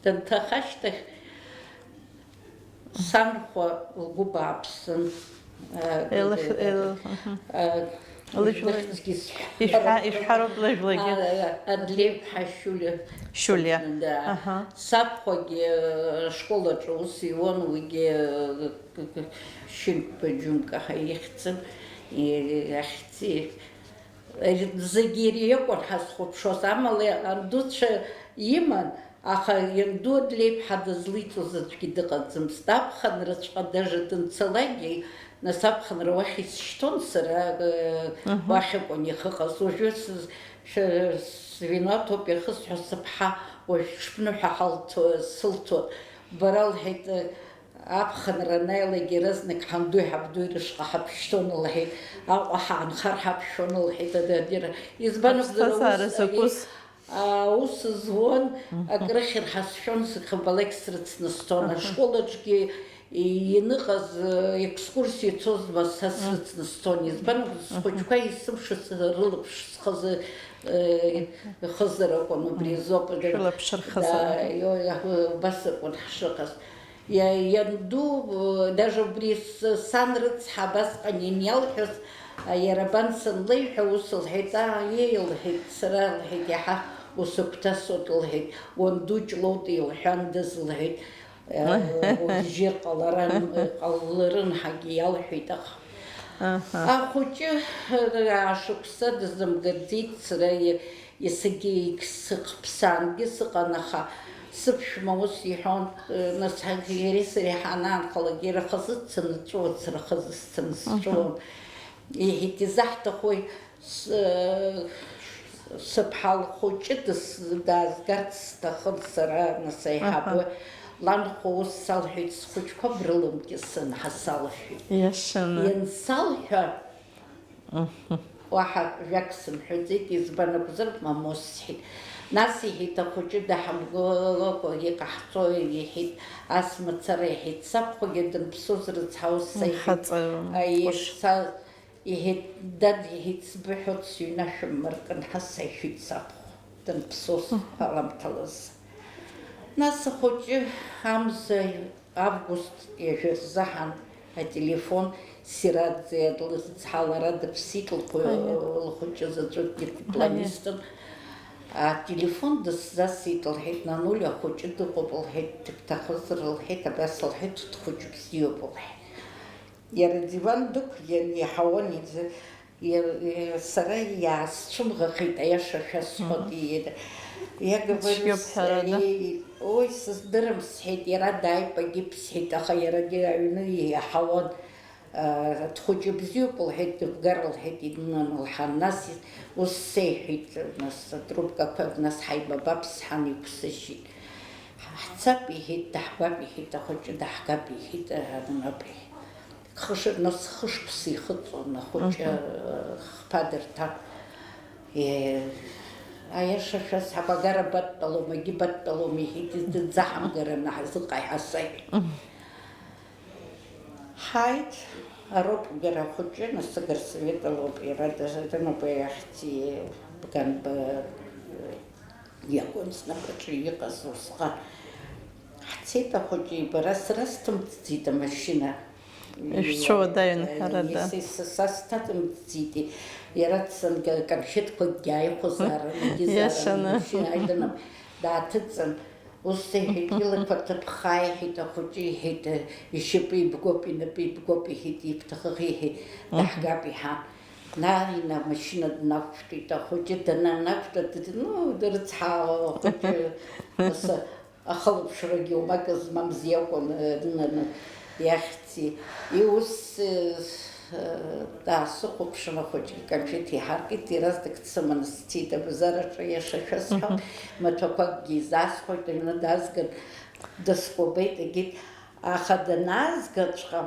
данҭаха ашьҭахь, Санхәа лгәы бааԥсын. Илых-, ил-, мгм. Лыжәлагьы. Лыхьӡгьы сҳәароуп. Ишәҳа-, ишәҳәароуп лыжәлагьы. А, Адлеиԥҳа Шьулиа. Шьулиа. Да. Аҳа. Сабхәагьы, э, ашкол аҿы аус иуан, уигьы, э, шьынтәба џьумка ҳәа ихьӡын, и-, иахьӡи-, Зегьы иара иакәын ҳазхәаԥшуаз, амала андуцәа иман, аха ианду Адлеиԥҳа дызлиҵоз аӡәгьы дыҟаӡамызт. Аԥхынраҵәҟьа даже данцалакгьы, нас аԥхынра уахь исшьҭуан сара, э, мгм, уахь акәын иахьыҟаз. Уажәы сыз-, шәа-, свиноватоуп иахысҳәо сыԥҳа, уажә ҽԥныҳәа ҳалҭо-, сылҭон. Бара, лҳәеит, э, Аԥхынра анааилак, иаразнак ҳандуи ҳабдуи рышҟа ҳаԥшьҭон, лҳәеит, Аҟәа ҳаанхар ҳақәшәон, лҳәеит, ададира. Избан акәзар, аус, аԥсҭазаара закәыз? Аус зуан, мгм, акрыхьыр ҳасшәон, сыхабалак срыцны сцон. Аҳа. Ашкол аҿгьы иныҟаз, э, екскурсиа цозма, са, мгм, срыцны сцон. Избан акәзар, мгм, схәыҷқәа есымша срылаԥш схазы, э, хызар акәын, убри азоуп. Шәылаԥш рхызар. Да, ио-, иа-, убас акәын ҳшыҟаз. Иа-, ианду, э, даже убри с-, сан рыцҳа абасҟан ианиалҳәоз, а, иара абан санлеиҳәа, ус лҳәеит, аа, еи, лҳәеит, сара, лҳәеит, иаҳа усыгәҭасуеит, лҳәеит, уанду Ҷлоута илҳәандаз, лҳәеит, э, убжьы ҟаларан, ҟаларын ҳәагьы иалҳәеит, аха. Аҳа. Ахәыҷы, э, ашықәса дазымгаӡеит, сара и-, Есагьы егьсыхԥсаангьы сыҟан, аха сыԥшәма ус иҳәон, нас, иареи сареи ҳанаанхалак, иара хазы дцаны дҵәуон, сара хазы сцаны сҵәуон. Мгм. Иҳәеит, изаҳҭахуи, с-, сыԥҳа лхәыҷы дыс-, даазгарц сҭахын сара, нас, аиҳабы. Аҳа. Ланхәа ус салҳәеит, схәыҷқәа брыламкьысын ҳәа салҳәеит. Иашаны. Иансалҳәа, Мгм. Уаҳа жәак сымҳәаӡеит, избан акәзар, мамоу сҳәеит. Нас, иҳәеит, ахәыҷы даҳамгылакәа иҟаҳҵои, иҳәеит, ас мацара, иҳәеит, сабхәагьы данԥсоз рыцҳа ус саҳәеит. Нхаҵаҩын. Аиеи, ҟәыш. Са, иҳәеит, дад, иҳәеит, сбыҳәоит, сыҩнашәыммыркын, ҳа саҳәеит сабхәа, данԥсоз, мгм, аламҭалаз. Нас ахәыҷы амза Август ҩажәа рзыҳәан ателефон Сираӡе длызцҳа, лара дыԥсит, лхәы-, Аиа. Лхәыҷы заҵәыкгьы, аиа, дипломистын. Ателефон дысзасит, лҳәеит, нануль ахәыҷы дыҟоуп, лҳәеит, дыбҭахызар, лҳәеит, абас лҳәеит, дхәыҷ бзиоуп, лҳәеит. Иара адиван дықәиан иаҳауан, изы-, Иа-, иа-, сара иаасцәымӷахеит, аиаша шәасҳәоит, мгм, иа-, иа говорю, ицәгьоуп ҳәарада. С-, и-, ой, сыздырам, сҳәеит, иара дааип, агьип, сҳәеит, аха иарагьы аҩны иаҳауан, а, дхәыҷы бзиоуп, лҳәеит, дыбгар, лҳәеит, иднанылҳан, нас ус сеиҳәеит, нас атрубкақәа, нас ҳаибабап, сҳәан, иқәсыжьит. Ҳцап, иҳәеит, даҳбап, иҳәеит, ахәыҷы даҳгап, иҳәеит, анаҟа. Хышықәса, нас хышықәса ихыҵуан ахәыҷы, мгм, хԥа дырҭар. Е, аиаша шәасҳәап, агара бадтәалом, агьи бадтәалом, иҳәеит, дыӡаҳамгараны ҳазыҟаиҳасаҩ. Мгм. Ҳааит, ароуп агара ахәыҷы, нас агрсовет алоуп, иара дазыдын убри ахьӡи, Бганба, Иакәын снапаҿы иҟаз усҟан. Ҳцеит ахәыҷы ибара, сара сҭымҵӡеит амашьына. Ишәцәуадаҩын, ҳәарада. Са, са, са сҭаҭымҵӡеит, иара дцан, конфетқәакгьы ааихәозаарын, егьызаарын, иашаны, амашьына ааидын, дааҭыҵын, ус сеиҳәеит, илақәа ҭыԥхаа, иҳәеит ахәыҷы, иҳәеит, ишьапы ибгоуп, инапы ибгоуп, иҳәеит, ибҭахых, иҳәеит, мгм, даҳгап, иҳәан. Наина амашьына днақәтәеит, ахәыҷы дананақәтәа, дд-, ну, дрыцҳаауа ахәыҷы, асы, ахылаԥшрагьы уамак змамыз иакәын, э, днаны. Иахьцеи, иус, э, даасыхәаԥшын, ахәыҷгьы иконфеҭ иҳаркит, иаразнак дсыманы сцеит абазараҿы, иаша шәасҳәап, маҭәақәакгьы изаасхәеит, аҩны даазган, дыскәабеит, егьит, аха данаазгаҵәҟьа,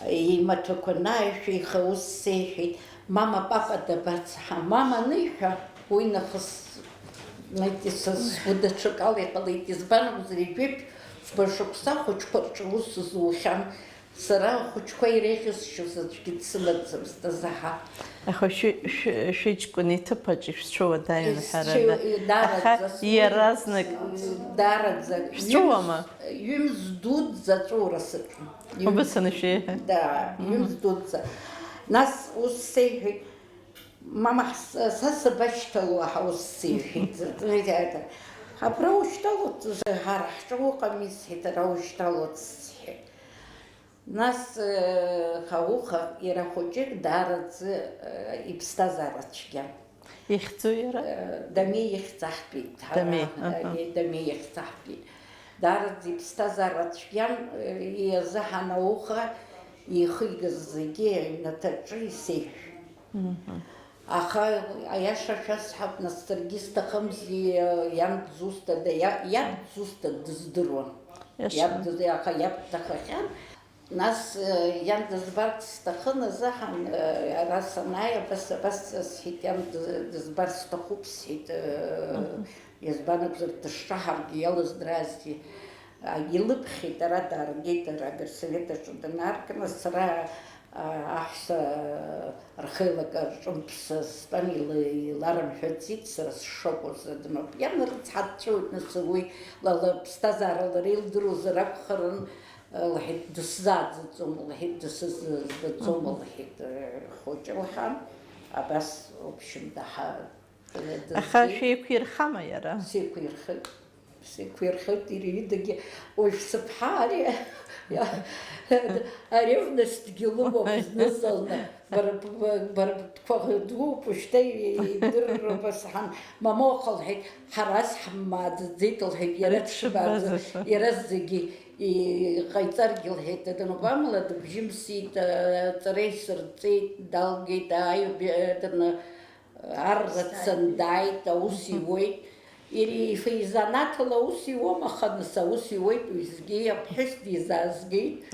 имаҭәақәа анааишәиха, ус сеиҳәеит, мама, папа дабацаҳа? Мама аниҳәа, уи нахыс, знаете, са сгәы даҽакала иҟалеит, избан акәзар, ҩажәи ԥшьба шықәса ахәыҷқәа рҿы аус зухьан, сара ахәыҷқәа иреиӷьасшьоз аӡәгьы дсымаӡамызт, азаҳа. Аха шәы-, шәы-, шәыҷкәын иҭыԥаҿ ишәцәыуадаҩын ҳәарада. Исцәыу-, даараӡа. Аха сгәы иаразнак шәҵәыуама? Ҩымз дуӡӡа аҵәуара саҿын. Убыс анышәеиҳәа. Да, мгм. Ҩымз дуӡӡа. Нас ус сеиҳәеит, мама, ҳс-, са сабашьҭало, аха ус сеиҳәеит. Абра ушьҭалоит, ҳара ҳҿы уҟами, сҳәеит, ара ушьҭалоит, сҳәеит. Нас, э, ауха, иара хәыҷык даараӡа, э, иԥсҭазаара цәгьан. Ихьӡу иара? Э, Дамеи ихьӡ аҳҭеит ҳара. Дамеи, аҳа. Э, Дамеи ихьӡ аҳҭеит. Даараӡа иԥсҭазаара цәгьан, э, иазыҳан ауха ихигаз зегьы аҩнаҭаҿы исеиҳәеит. Мгм. Аха аиаша шәасҳәап, нас саргьы сҭахымзи, э, иан дзусҭада, иа-, иаб дзусҭа дыздыруан. Иаша. Иаб дыз-, аха иаб дҭахахьан. Нас, э, иан дызбарц сҭахын азыҳәан, э, ара санааи, абас, абас сҳәеит, иан ды-, дызбар сҭахуп, сҳәеит, э, мгм. Избан акәзар, дышҿаҳаргьы иалыздраази, а, илыԥхьеит, ара дааргеит, ара агырсовет аҿы данаарга, нас сара, а, аҳәса, рхеилак рҿымҭ стәан, ила-, иларымҳәаӡеит, сара сшакәыз адноуп. Иан рыцҳа дцәоит, нас уи ла-, лыԥсҭазаара лара илдыруазар акәхарын, лҳәеит, дысзааӡаӡом, лҳәеит, дысзааӡаӡом, мгм. Лҳәеит, э, хәыҷы лҳәан, абас, в общем, даҳа-, э, аха дызгеит. Шәеиқәирхама иара? Сеиқәирхеит. Сеиқәирхеит иара идагьы, уажә сыԥҳа ари, аревностгьы лымоуп знызалны, бара, бара, бара бтәқәа дууп, ушьҭа идырроуп, сҳәан, мамоу, аха лҳәеит, ҳара ас ҳмааӡаӡеит, лҳәеит, иара дшыбааӡо, иара зегьы иҟаиҵаргьы, лҳәеит, дадын убамала дыбжьымсит, аҵара исырҵеит, далгеит, ааи, даны, Арра дцан дааит, аус иуеит. Ири-, изанааҭла аус иуам, аха нас аус иуеит уеизгьы, аԥҳәыс дизаазгеит.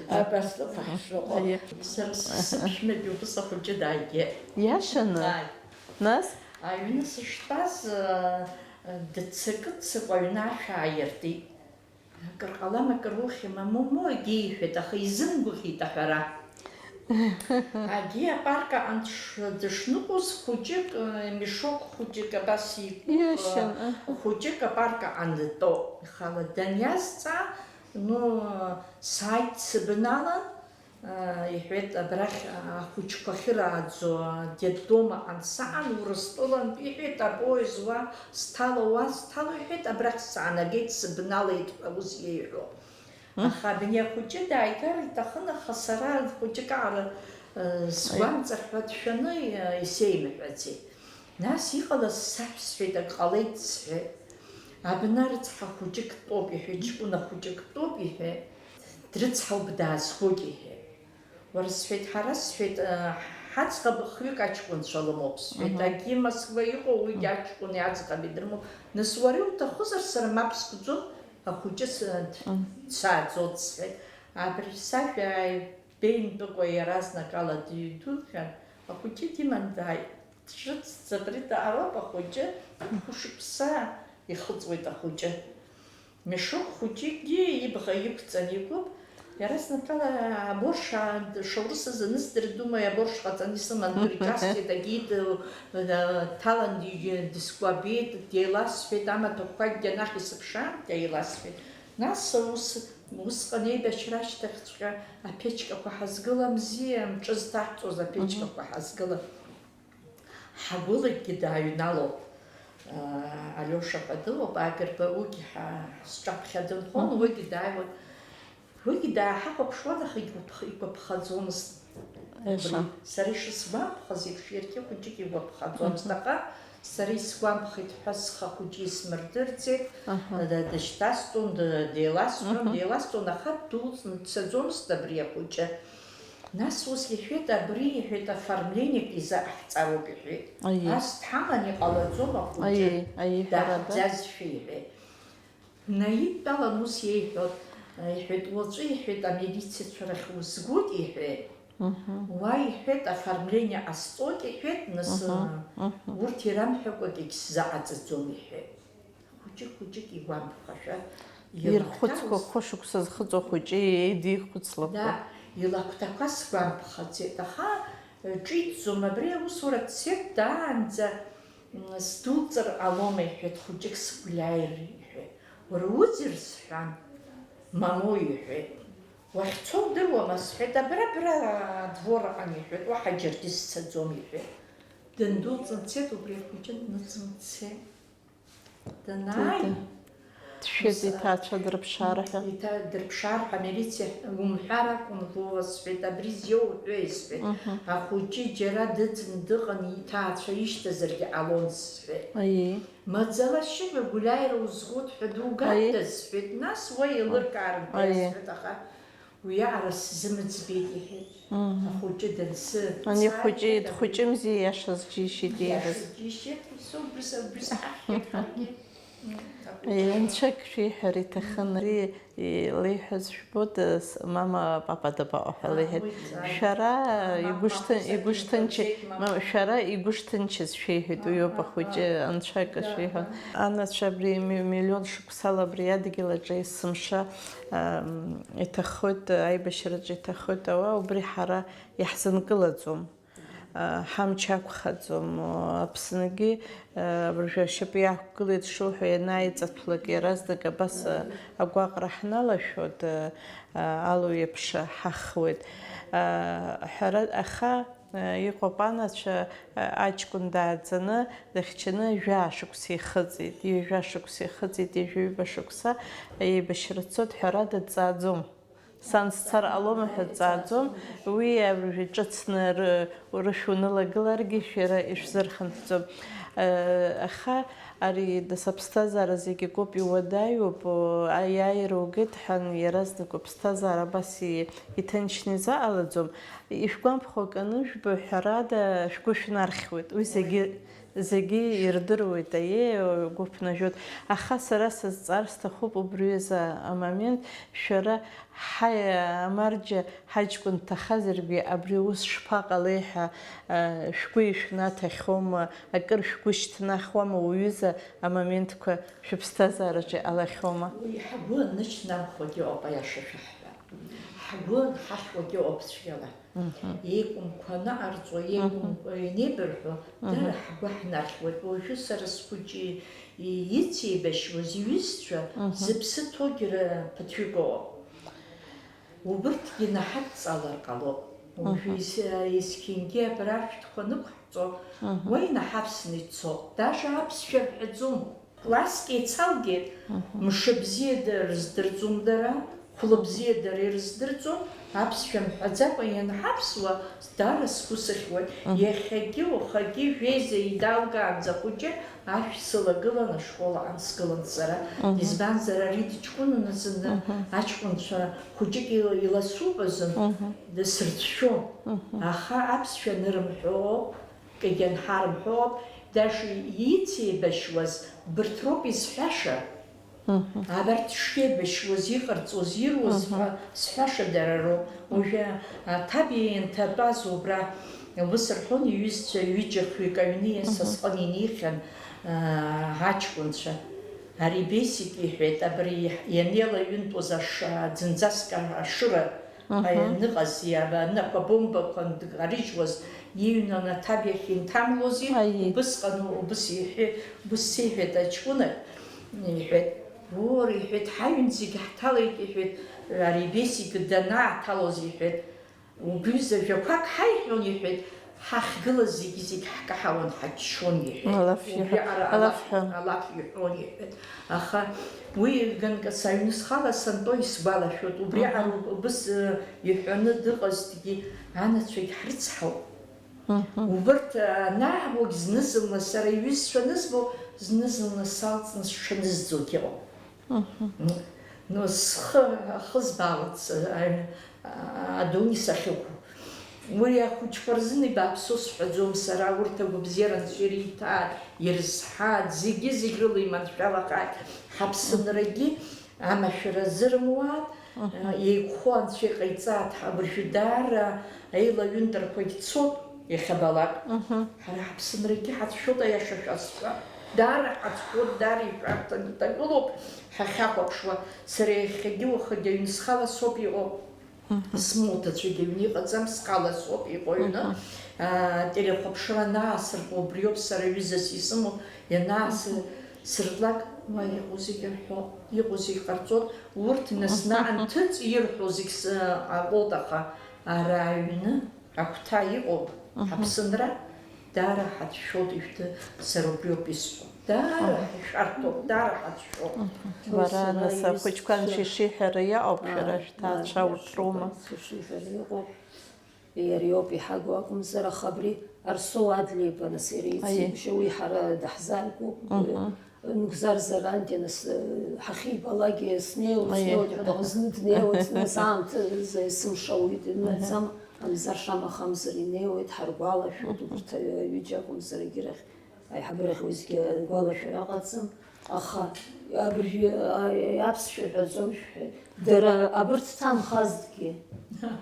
Абас ыҟоуп. Аиеи. Сара сыԥшәмагьы убыс ахәыҷы дааигеит. Иашаны? Ааи. Нас? Аҩны сыштәаз, э, дцакы-дцакуа аҩны ашә ааиртит. Акыр ҟалама, акыр ухьма, мамоу, егьи иҳәеит, аха изымгәаӷьит аҳәара. Агьи апарк аҟынтә дышныҟәоз хәыҷык, э, мешок хәыҷык абас икуп, э, иашан, аҳ. Хәыҷык апарк аҟынтә дтәоуп. Ихала даниазҵаа, ну, сааит сыбналан, Иҳәеит, абрахь ахәыҷқәа ахьырааӡо, детдом аҟан саан, Урыстәылантә, иҳәеит, апоезд уа сҭало, уа сҭало, иҳәеит, абрахь саанагеит, сыбналеит ҳәа ус иеиҳәо. Аха абни ахәыҷы дааигар иҭахын, аха сара хәыҷык аара, э, сгәамҵыр ҳәа дшәаны, э, исеимҳәаӡеит. Нас иҟалаз саҳә сҳәеит, ак ҟалеит сҳәеит. Абна рыцҳа хәыҷык дтәоуп, иҳәеит, ҷкәына хәыҷык дтәоуп, иҳәеит. Дрыцҳауп, даазгоит, иҳәеит. Уара, сҳәеит, ҳара, сҳәеит, ҳаӡӷаб хҩык аҷкәынцәа лымоуп, сҳәеит, мгм. Агьи Москва иҟоу уигьы аҷкәыни аӡӷаби дрымоуп. Нас уара иуҭахызар, сара мап скӡом, ахәыҷы с-, дцааӡоит, сҳәеит. Абри сажәа ааибеимтәыкәа иаразнак ала дыҩдәылҟьан, ахәыҷы диман дааит. Дшыцҵа, абри даароуп ахәыҷы, хәышықәса ихыҵуеит ахәыҷы. Мешок хәыҷыкгьы ибӷа иқәҵан икуп, иаразнакала аборш аа-, шаурысыз анысдыр, думаю, аборш ҟаҵаны исыман, дырҿасҵеит, агьи д-, д-, дҭалан ди-, дыскәабеит, деиласҳәеит, амаҭәақәакгьы анахь исыԥшаан, деиласҳәеит. Нас аус, усҟан еибашьра ашьҭахьҵәҟьа аԥечкақәа ҳазгыламзи, амҿы зҭаҳҵоз аԥечкақәа ҳазгылан. Ҳагәылакгьы дааҩналоуп, аа, Алиоша ҳәа дыҟоуп, Агрба, уигьы ҳа-, ҳҿаԥхьа дынхон, мгм. Уигьы дааиуан. Уигьы дааҳахәаԥшуан, аха игәаԥх-, игәаԥхаӡомызт. Иаша. Убри, сара ишысгәамԥхаз еиԥш, иаргьы хәыҷык игәаԥхаӡомызт, мгм. Аха Сара исгәамԥхеит ҳәа схы ахәыҷы исмырдырӡеит. Аҳа. Д-, дышьҭасҵон, д-, деиласҳәон, Аҳа. Деиласҵон, аха ддәылҵны дцаӡомызт абри ахәыҷы. Нас ус иҳәеит, абри, иҳәеит, оформлениак изаҟаҳҵароуп, иҳәеит. Аиеи. Ас дҳаман иҟалаӡом ахәыҷы. Аиеи, аиеи, ҳәарада. Даҳәӡазшәа, иҳәеит. Днаидтәалан ус иеиҳәоит, иҳәеит, уаҵәы, иҳәеит, амилициацәа рахь узгоит, иҳәеит. Мгм. Уа, иҳәеит, оформление ҟасҵоит, иҳәеит, нас, Мгм, мгм. Урҭ ирамҳәакәагь сзаҟаҵаӡом, иҳәеит. Хәыҷык-хәыҷык игәамԥхашәа, Ирхәыцқәа илакҭа ус хәышықәса зхыҵуа хәыҷы еидихәыцлақәа. Да, илакҭақәа сгәамԥхаӡеит, аха, э, ҿиҭӡом, абри аусура дцеит, даанӡа, м, сдуҵар ҟалома, иҳәеит, хәыҷык сгәлиааир, иҳәеит. Уара уӡыр, сҳәан, мамоу, иҳәеит. Уахьцо удыруама, сҳәеит, абра, абра адвор ыҟан, иҳәеит, уаҳа џьаргьы сцаӡом, иҳәеит. Дындәылҵын дцеит, убри ахәыҷы дныҵын дцеит. Данааи, Дыда. Дшәеит, ус, иҭаацәа дрыԥшаар ҳәа. Иҭа-, дрыԥшаар ҳәа, амилициа умҳәар акәын, Вова, сҳәеит, абри зиоуҳәеи, сҳәеит. Мгм. Ахәыҷы џьара дыӡны дыҟан, иҭаацәа ишьҭазаргьы ҟалон, сҳәеит. Аиеи. Маӡала шьыжәа гәлиааира узгоит ҳәа Аиеи. Дугандаз, сҳәеит, нас уа еилыркаарын ҳәа Аиеи. Сҳәеит, аха уиаҟара сзымӡбеит, иҳәеит. Мгм. Ахәыҷы дансы, Ани дҵааит, хәыҷы, дхәыҷымзи, иашаз џьишьеит, ииҳәаз. Иашаз џьишьеит, ус убрыс, убрыс ҳаҳҳәеит ҳаргьы. М, ахәыҷы. Е, анцәа шәиҳәар иҭахын, ари, е, леиҳәаз жәбода, с-, мама, папа дабаҟоу ҳәа леиҳәеит. Уи ҵааит. Шәара Мама, игәышҭын-, папа игәышҭынчы-, сакиҭ ма-, шәара игәышҭынчыз шәеиҳәеит, уи ауп Аҳа, ахәыҷы, аҳа. Анцәа акы Да, шәиҳәон. Да. Анацәа абри ми-, миллион шықәсала абри адгьыл аҿы есымша, ам, иҭахоит, аибашьраҿы иҭахоит ауаа, убри ҳара иаҳзынкылаӡом. А, ҳамч ақәхаӡом. Аԥсныгьы, а, абыржәы ашьапы иақәгылеит шуҳәо, ианааиҵаҭәлак иаразнак абас, а, агәаҟра ҳналашәоит, а, а, алу еиԥш ҳаххуеит. А, ҳәара, аха, а, иҟоуп анацәа, а, аҷкәын дааӡаны, дахьчаны ҩажәа шықәса ихыҵит, ҩажәа шықәса ихыҵит, ҩажәа ҩба шықәса еибашьра цоит, ҳәарада дҵааӡом. Сан сцар ҟалома ҳәа дҵааӡом, уи абыржәы ҿыцны ры-, рышә унылагыларгьы шәара ишәзырхынҳәӡом. Э, аха ари дас аԥсҭазаара зегь акоуп, иуадаҩуп, о, аиааира угеит ҳәан иаразнак уԥсҭазаара абас и-, иҭынчны изаҟалаӡом. Ишәгәамԥхо акы анышәбо, ҳәарада, шәгәы шәнархьуеит. Уи зегьы Зегьы ирдыруеит, аиеи, гәыԥнажәоит. Аха сара сызҵаар сҭахуп убри ҩыза амомент, шәара ҳаи, амарџьа ҳаҷкәын дҭахазаргьы абри аус шԥаҟалеи ҳәа, а, шәгәы ишәнаҭахьоума, акыр шәгәы шьҭнахуама, уҩыза амоментқәа шәыԥсҭазаараҿы иҟалахьоума? Уи ҳгәы аныҽнамхуагьы ыҟоуп, аиаша шәаҳҳәап. Ҳгәы анҳахьуагьы ыҟоуп цәгьала. Мгм. Еикәымқәа анаҟарҵо, еикәымкәа ианеибырҳәо, Мгм. Дара ҳгәы ҳнархьуеит. Уажәы сара схәыҷы ицеибашьуаз иҩызцәа Мгм. Зыԥсы ҭоугьы ры-, ԥыҭҩык ыҟоуп. Убырҭгьы наҳадҵалар ҟалоит. Уажәы Мгм. ес-, есқьынгьы абра ашәҭқәа нықәҳҵо, Мгм. Уа инаҳавсны ицо, даже аԥсшәа рҳәаӡом. Класск еицалгеит, Мгм. Мшыбзиа д-, рыздырӡом дара, хәлыбзиа дара ирыздырӡом, аԥсшәа мҳәаӡакәа ианҳаԥсуа, даара сгәы сыхьуеит. Мгм. Иахьагьы уахагьы Веза идалгаанӡа ахәыҷы ашә сылагылан ашкол аан сгылан сара. Мгм. Избанзар, ари дыҷкәынаны зны Мгм. Аҷкәынцәа хәыҷык ила-, иласуп азын, Мгм. Дсырцәшәон. Мгм. Аха аԥсшәа анырымҳәо, Кагьы анҳарымҳәо, даже ицеибашьуаз убырҭ роуп изҳәаша. Мгм. Абарҭ шеибашьуаз, иҟарҵоз, ируаз Мгм. ҳәа зҳәаша дара роуп. Мгм. Уажәы аҭабиа ианҭатәаз убра, ус рҳәон, иҩызцәа ҩыџьа-хҩык аҩны Мгм. Иасасҟан инихьан, аа, аҷкәынцәа. Ари Бесик иҳәеит, абри ианеилаҩынтәоз аша-, ӡынӡаск ашыра Мгм. Аныҟаз, иаба, анапа бомбақәа андыҟарыжьуаз, иҩнан аҭабиахь инҭамлози, Аиеи. Убысҟан убыс иҳәе-, убыс сеиҳәеит аҷкәынак, иҳәеит, Ор, иҳәеит, ҳаҩн зегь ҳҭалеит, иҳәеит, ари Бесик данааҭалоз, иҳәеит, убҩыза жәақәак ҳаиҳәон, иҳәеит, Ҳахьгылаз зегьы-зегь ҳкаҳауан, ҳаччон, иҳәеит. Алаф Убри иҳәа-, аҟара алаф алаф, ҳәа. Алаф иҳәон, иҳәеит. Аха уи ганкас аҩны схала сантәо исгәалашәоит. Убри Мгм. Аҟара убыс, э, иҳәаны дыҟазҭгьы анацәагь ҳрыцҳауп. Убырҭ анаҳбогь зны-зынла сара иҩызцәа анызбо, зны-зынла салҵны сҽанызӡогь ыҟоуп. Ну, схы ахызбаалац, а, адунеи сахьықәу. Уи ахәыҷқәа рзын ибааԥсу сҳәаӡом сара, урҭ агәабзиара Анцәа ириҭааит, ирызҳааит, зегьы-зегь рыла иманшәалахааит. Ҳаԥсынрагьы амашәара азырымуааит, еиқәхо Анцәа иҟаиҵааит, абыржәы даара аилаҩынтрақәагь цоит, иахьабалак. Ҳара ҳаԥсынрагьы ҳацәшәоит, аиаша шәасҳәап. Даара ҳацәшәоит, даара ишәарҭаны иҭагылоуп ҳахьахәаԥшуа. Сара иахьагьы уахагьы аҩны схала соуп иҟоу. Смоҭацәагьы аҩны иҟаӡам, схала соуп иҟоу аҩны. Аа, телехәаԥшра анаасыртуа, убриоуп сара ҩызас исымоу, ианаасыртлак, уа иҟоу зегьы рҳәо, иҟоу зегь ҟарҵоит. Урҭ нас наанҭыҵ ирҳәо зегь с-, аҟәоит, аха ара аҩны агәҭа иҟоуп, ҳаԥсынра даара ҳацәшәоит, ишәҭы, сара убриоуп исҳәо. Даара ҳашәарҭоуп, даара ҳацәшәоуп. Бара, нас, ахәыҷқәа анцәа ишиҳәара иаҟоуп, шәара шәҭаацәа урҭ роума? Анцәа ишиҳәара иҟоуп. Иара иоуп иҳагу акәымзар, аха абри Арсоу Адлеиба, нас, иара ицеиԥшьу, уи ҳара даҳзааргоуп. Нугзар Зарандиа, нас, ҳахьибалакгьы снеиуеит, снеиуеит ҳәа, аха зны днеиуеит, зны саамҭазы есымша уаҩы дымнаӡам, Амзар шамахамзар инеиуеит, ҳаргәалашәоит, убарҭ аҩыџьа акәымзар, егьирахь аиҳабырахь уеизгьы агәалашәара ыҟаӡам, аха абыржәы, а, аԥсшәа ҳәаӡом шәҳәеит. Дара абырҭ ҭамхазҭгьы,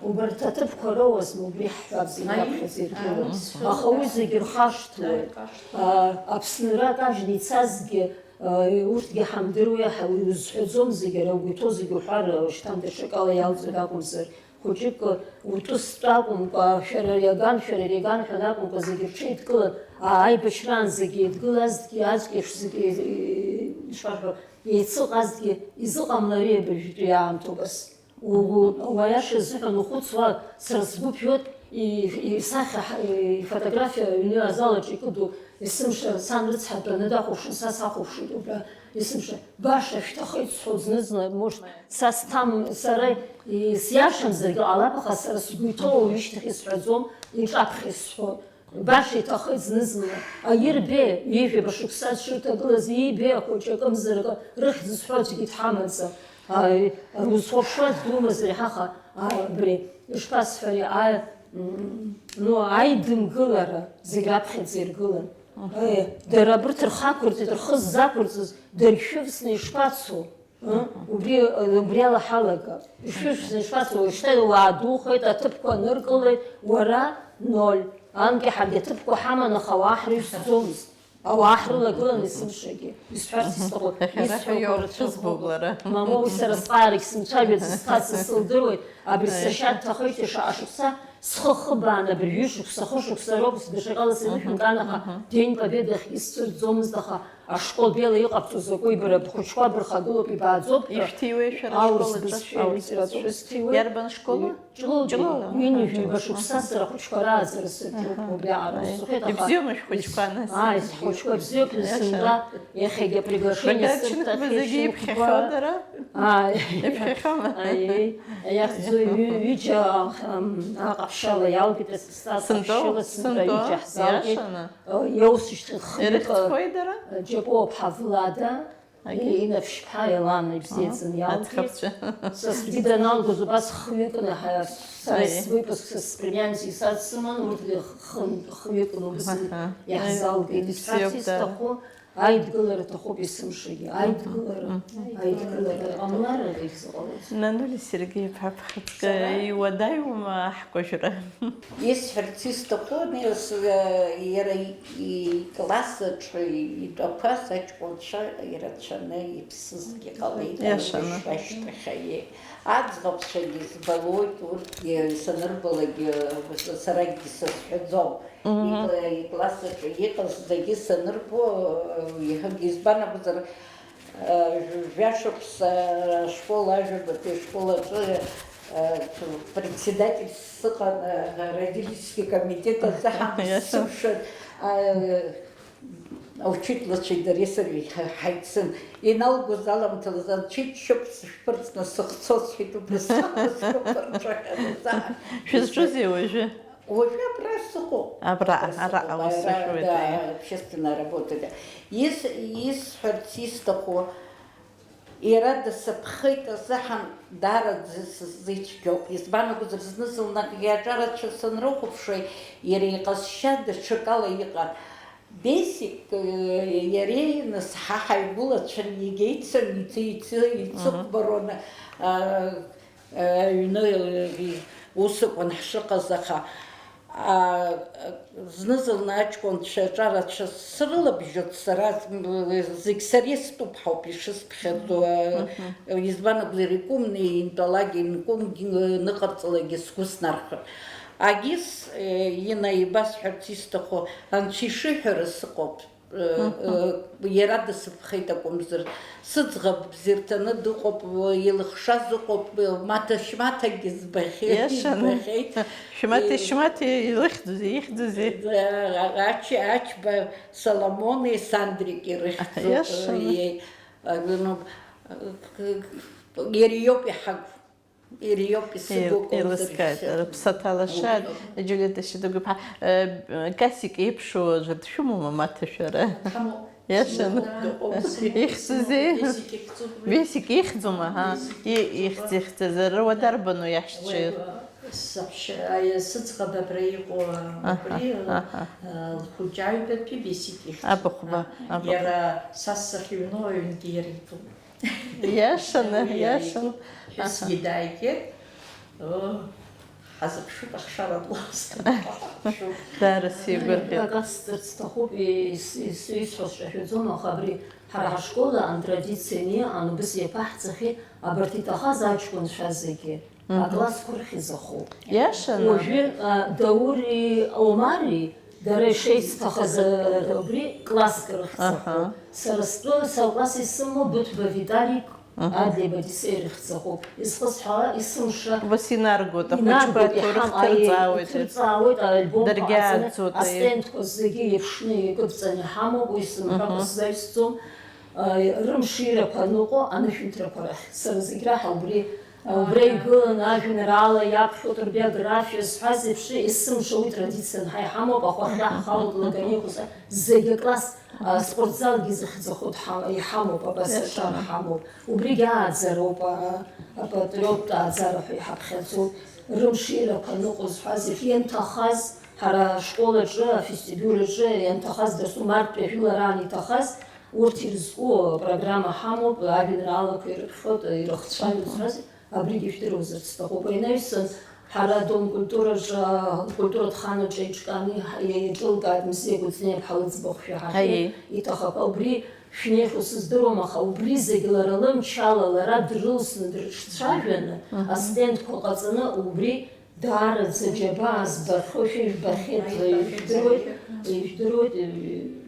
убарҭ аҭыԥқәа роуазма, убри ҳҳәап зегь раԥхьаӡа иргылоу. Аха уи зегь рхашҭуеит. А, Аԥсныра кажьны ицазгьы, а, урҭгьы ҳамдыруеи, ҳа-, узҳәаӡом зегь, ара угәы иҭоу зегь уҳәар, шьҭан даҽакала иалҵуеит акәымзар, хәыҷык утәы стәы акәымкәа, шәара иаган, шәара иаган ҳәа акәымкәа, зегь рҽеидкылан, а-, аибашьраан зегь еидгылазҭгьы, аӡәк еиԥш зегь, е-, е-, ишԥарҳәо, еицыҟазҭгьы изыҟамлари абыржәтәи аамҭоуп ас? У-, у-, уаиаша азыҳәан ухәыцуа, сара сгәы ԥжәоит, и-, исахьа ҳа-, ифотографиа аҩны азал аҿы икыду, есымша сан рыцҳа дтәаны дахәаԥшуан, са сахәаԥшуеит убра, есымша. Баша шәҭахеит сҳәо зны-зынла, может, са сҭам-, сара, и-, сиашамзаргьы ҟалап, аха сара сгәы иҭоу уаҩы ишьҭахь исҳәаӡом, иҿаԥхьа исҳәоит. Баша иҭахеит зны-зынла. Аирбеи, ҩажәаба шықәса дшырҭагылаз, иибеи ахәыҷы акымзаракы рыхьӡ зҳәо аӡәгьы дҳамаӡам. Аи, узхәаԥшуаз думазар иаҳаха, а, абри, ишԥасҳәари, а, м, ну, аидымгылара зегь раԥхьаӡа иргылан. Аи, дара абырҭ рхы ақәырҵеит, рхы ззақәырҵаз дыршәывсны ишԥацо? Ы? Убри, убри ала ҳалагап. Ишәышәза ишԥацо, уажәшьҭа иуаадухеит, аҭыԥқәа ныркылеит, уара, ноль. Анкьа ҳаргьы аҭыԥқәа ҳаман, аха ауаа ҳрыҩсӡомызт. Ауаа ҳрылагылан есымшагьы. Исҳәарц исҭаху, исҳәақәо рацәоуп. Мамоу, уи сара сҟаарагь сымцәажәаӡ, схаҵа сылдыруеит, абри сашьа дҭахеижьҭеи шаҟа шықәса, схы хыбаан, абыржәы шықәса, хышықәса роуп, даҽакала сеилышәымкаан, аха День Победахь исцәырҵӡомызт, аха ашкол бела иҟабҵо закәи бара, бхәыҷқәа бырхагылоуп, ибааӡоуп ҳәа. Ишәҭиуеи шәара аурыс ашкол аҿы? Бызшәеи аурыс литература бызшәа. Сҭиуеит. Иарбан школу? Ҷлоу, Ҷлоу, ҩынҩажәаба шықәса сара ахәыҷқәа рааӡара саҿуп, убриаҟара сҳәеит, аха. Ибзиоума шәхәыҷқәа, нас? Ааи, схәыҷқәа бзиоуп, сынтәа иахьагьы априглашение сырҭахьеит. Ргачнык бызгьы иԥхьахьоу дара? Ааи. Иԥхьахьоума? Аиеи, иахьӡу ҩы-, ҩыџьа, ам, аҟаԥшьала иалгеит, аттестат ҟаԥшьыла сынтәа ҩыџьа ҳзалгеит. Иашаны? Иоусышьҭ-, хҩык, ирыхьӡқәеи дара? Џьапуа ԥҳа Влада, Агьи. Инап ԥшьԥҳа Елана ибзиаӡаны иалгеит. Аӡӷабцәа. Са сгәы даналгоз убас хҩыкны ҳа-, сара, аиеи, свыпуск, са сплемянница исацсыман, урҭгьы хын-, хҩыкны убас, аҳа, иаҳзалгеит. Аиеи, исҳәарц, бзиоуп, да, исҭаху, аидгылара аҭахуп есымшагьы. Аидгылара, мгм, аидгылара ҟамлар, ара изыҟалоз. Нанули Сергеи-иԥа, бхаҵкы, сара, иуадаҩума аҳкәажәра? Исҳәарц исҭаху, ани ас-, иара и-, икласс аҿы итәақәаз аҷкәынцәа ирацәаны иԥсызгьы ҟалеит, иашаны, аибашьра ашьҭахь, аиеи. Аӡӷабцәагьы збалоит, урҭгьы санырбалак, саракгьы сазҳәаӡом. Мгм. Ик-, икласс аҿы иҟаз зегьы санырбо, еиҳагьы, избан акәзар, Жәашықәса ашкол, ажәабатәи ашкол аҿы, э, председатель сыҟан, э, родительский комитет азы ҳамсымшын, э, аучительлацәеи дареи сареи ҳа-, ҳаицын. Иналгоз аламҭалаз анцәа иџьшьоуп сышәԥырҵны сыхцо, сҳәеит, убри сахьысҳәақәа рҿы ҳәа. Шәызҿузеи уажәы? Уажәы абра сыҟоуп. Абра, Абра араҟа сыҟоуп, уа аира-, сышәуеит, да, аиа. Общественная работа, да. Ис-, исҳәарц исҭаху, иара дысыԥхеит азыҳәан даараӡа сызицәгьоуп. Избан акәзар, зны-зынлагьы аҿарацәа санрыхәаԥшуа, иара иҟазшьа даҽакала иҟан. Бесик, э, иареи нас ҳа ҳаигәылацәан, егьа ицын, ицы-, ицы-, Мгм. ицықәбаруан, а, аҩны, э, ус акәын ҳшыҟаз, аха, а, зны-зынла аҷкәынцәа аҿарацәа срылабжьоит сара, м, зегь сара истәуп ҳәа ауп ишысԥхьаӡо, а, Мгм. избан акәзар, икәымны интәалакгьы, инкәымгьы ныҟарҵалакгьы сгәы снархоит. Агьыс, э, Инна, ибасҳәарц исҭаху, анцәа ишиҳәара сыҟоуп. Э, Мгм. э, иара дысыԥхеит акәымзар, сыӡӷаб бзиа рҭаны дыҟоуп, илыхшаз ыҟоуп, маҭа-шьмаҭагьы збахьеит, Иашаны. Избахьеит. Шьмаҭи-шьмаҭи ирыхьӡузеи, ихьӡузеи? Э, Ач-, Ачба Соломони Сандрики ирыхьӡуп. Иашаны. Э, э, ну, э, иара иоуп иҳагу. Иара иоуп исыгу Ил-, акәымзар илыскааит, ишьҭоу. Рыԥсаҭа лаша, Џьулиета Шьадыгә-иԥҳа, э, Касик еиԥшу аӡәыр дшәымоума, маҭа шәара? Ҳамоуп. Иашаны. Дыҟоуп. Ихьӡузеи? Бесик ихьӡуп уи. Бесик ихьӡума, ҳа? Бесик И-, ихьӡуп. Ихьӡ, ихьӡ, рыуа дарбану иаҳәшьцәеи? Уаҩ, саҳәшьа, аиа, сыӡӷаб абра иҟоу, Аҳа, убри, аҳа. э, лхәыҷы аҩбатәи Бесик ихьӡуп. Абыхәба, А, абыхәба. Иара са сахьыҩноу аҩнгьы иара итәуп. Иашаны, Уи иашан. Ԥҳәысгьы дааигеит. О, ҳазыԥшуп ахшара дласны. Даара сигәырӷьеит. Акы асҵарц сҭахуп, ис-, ис-, исҳәо сшәаҳәаӡом, аха абри ҳара ҳашколаан традицианы иҟан, убыс иаԥаҳҵахьеит абарҭ иҭахаз аҷкәынцәа зегьы. Мгм. Аклассқәа рхьӡахоуп. Иашаны? Уажәы, а, Даури Омари Дара ишеицҭахаз, э, убри класск рыхьӡахоуп. Аҳа. Сара стәы, са класс исымоу Быҭәба Виталик, Мгм. Адлеиба Одиссеи рыхьӡахоуп. Изхысҳәаала, есымша Убас инаргоит, ахәыҷқәа инаргоит, аҭоурых иҳам-, аи, ҭырҵаауеит. Ҭырҵаауеит, альбомқәа Дыргьы ҟаҵаны, ааӡоит, аи. Астендқәа зегьы еиԥшны икыдҵаны иҳамоуп, уи сымҳәакәа Мгм. сзаҩсӡом. Аи, рымширақәа аныҟоу анышәынҭрақәа рахь. Сара зегь раҳа убри Убра игыланы ажәеинраала иаԥхьоит рбиографиа зҳәаз еиԥш, есымша уи традициан ҳа иҳамоуп, ахәахьа ҳхалоит, лаканиқәа, зегьы акласс, а, спортзалгьы зыхьӡахо дҳа-, иҳамоуп, абас Иашаны. Аҿар ҳамоуп. Убригь ааӡароуп, а, апатриоттә ааӡара ҳәа иҳаԥхьаӡоит. Рымширақәа ныҟәо зҳәаз еиԥш, ианҭахаз, ҳара ашкол аҿы, афестибиуль аҿы ианҭахаз дасу, мартәи ажәылара аан иҭахаз, урҭ ирызку апрограмма ҳамоуп, ажәеинраалақәа ирыԥхьоит, ирыхцәажәоит зҳәаз. Абригьы ижәдыруазарц сҭахуп. Уи анаҩсан, ҳара адом культураҿы, акультуратә хан аҿы еиҿкааны иаҿылкааит Мзиа Кәыҵниаԥҳа лыӡбахә шәаҳахьеит, Аиеи. Иҭахақәа. Убри шәнеихьоу сыздыруам, аха убри зегь лара лымчала, лара дрылсны, дрыҿцәажәаны, Мгм. астендқәа ҟаҵаны, убри даараӡа џьабаа збахьоу шәа ижәбахьеит, ижәдыруеит, ижәдыруеит,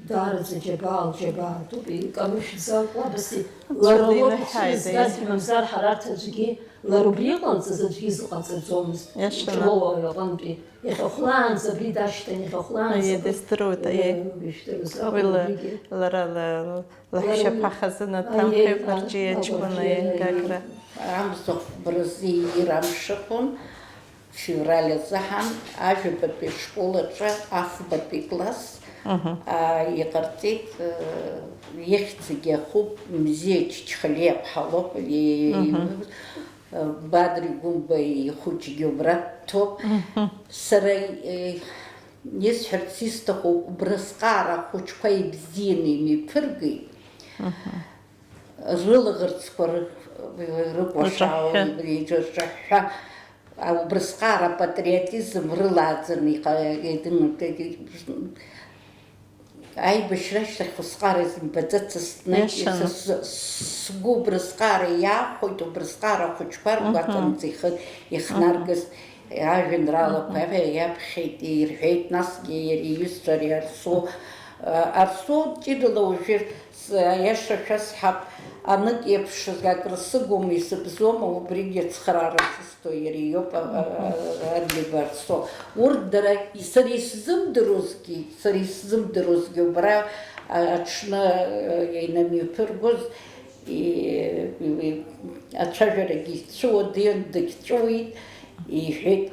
даараӡа џьабаа, лџьабаа ду, икамышәӡакәа, абас и-, лара Ҽырдины лоуп ҳаида, ицәырызгаз, иаҳәа. Мамзар ҳара аҭ аӡәгьы, лара убри иҟалҵаз аӡәгьы изыҟаҵаӡомызт. Иашаны. Ҷлоу аҟынтәи. Иахьа хәлаанӡа абри дашьҭан, иахьа хәлаанӡа Аиеи, абри, дыздыруеит, аиеи. Э, ишәдыруаз Уи акәым, ла-, убригьы. Лара ла-, лара лаҳәшьа уи, ԥаҳазын аиеи, аҭамхеи а-, Гәарҷиа а, ҷкәына Гәарҷиа, аиеи, Гагра. Амзахә бразы иира амш акәын. Февраль азыҳәан ажәабатәи ашкол аҿы афбатәи класс, Мгм. аа, иҟарҵеит, э, ихьӡгьы ахуп, Мзиа Чачхалиаԥҳа лоуп, и-, Мгм. Бадри Гәымба ихәыҷгьы убра дҭоуп. Мгм. Сара, э, исҳәарц исҭаху, убрысҟаара ахәыҷқәа ибзианы имҩаԥыргеит. Мгм. Рылаӷырӡқәа ры-, рыкәашаауа, Рыҿаҳәҳәа. Иҿаҳәҳәа, а, убрысҟаара апатриотизм рылааӡаны иҟа-, идын-, аибашьра ашьҭахь усҟара изымбаӡацызт, Иашаны. Са с-, сгәы убрысҟара иаахәоит, убрысҟара ахәыҷқәа Мгм. ргәаҵанӡа ихы-, Мгм. ихнаргаз ажәеинраалақәа Мгм. иаԥхьеит, ирҳәеит, насгьы иара иҩызцәа ари Арсоу, а, Арсоу ҷыдала уажәы С-, аиаша шәасҳәап, анык еиԥшыз акры сыгума, исыбзоума, убригьы ацхыраара сызҭо иара иоуп, а, а, а, Адлеиба Арсоу. Урҭ дара, сара исзымдыруазгьы, сара исзымдыруазгьы убра, а, аҽны, а, инамҩаԥыргоз, и-, и-, ацәажәарагьы ицәуадаҩын, дагьҵәыуеит, иҳәеит.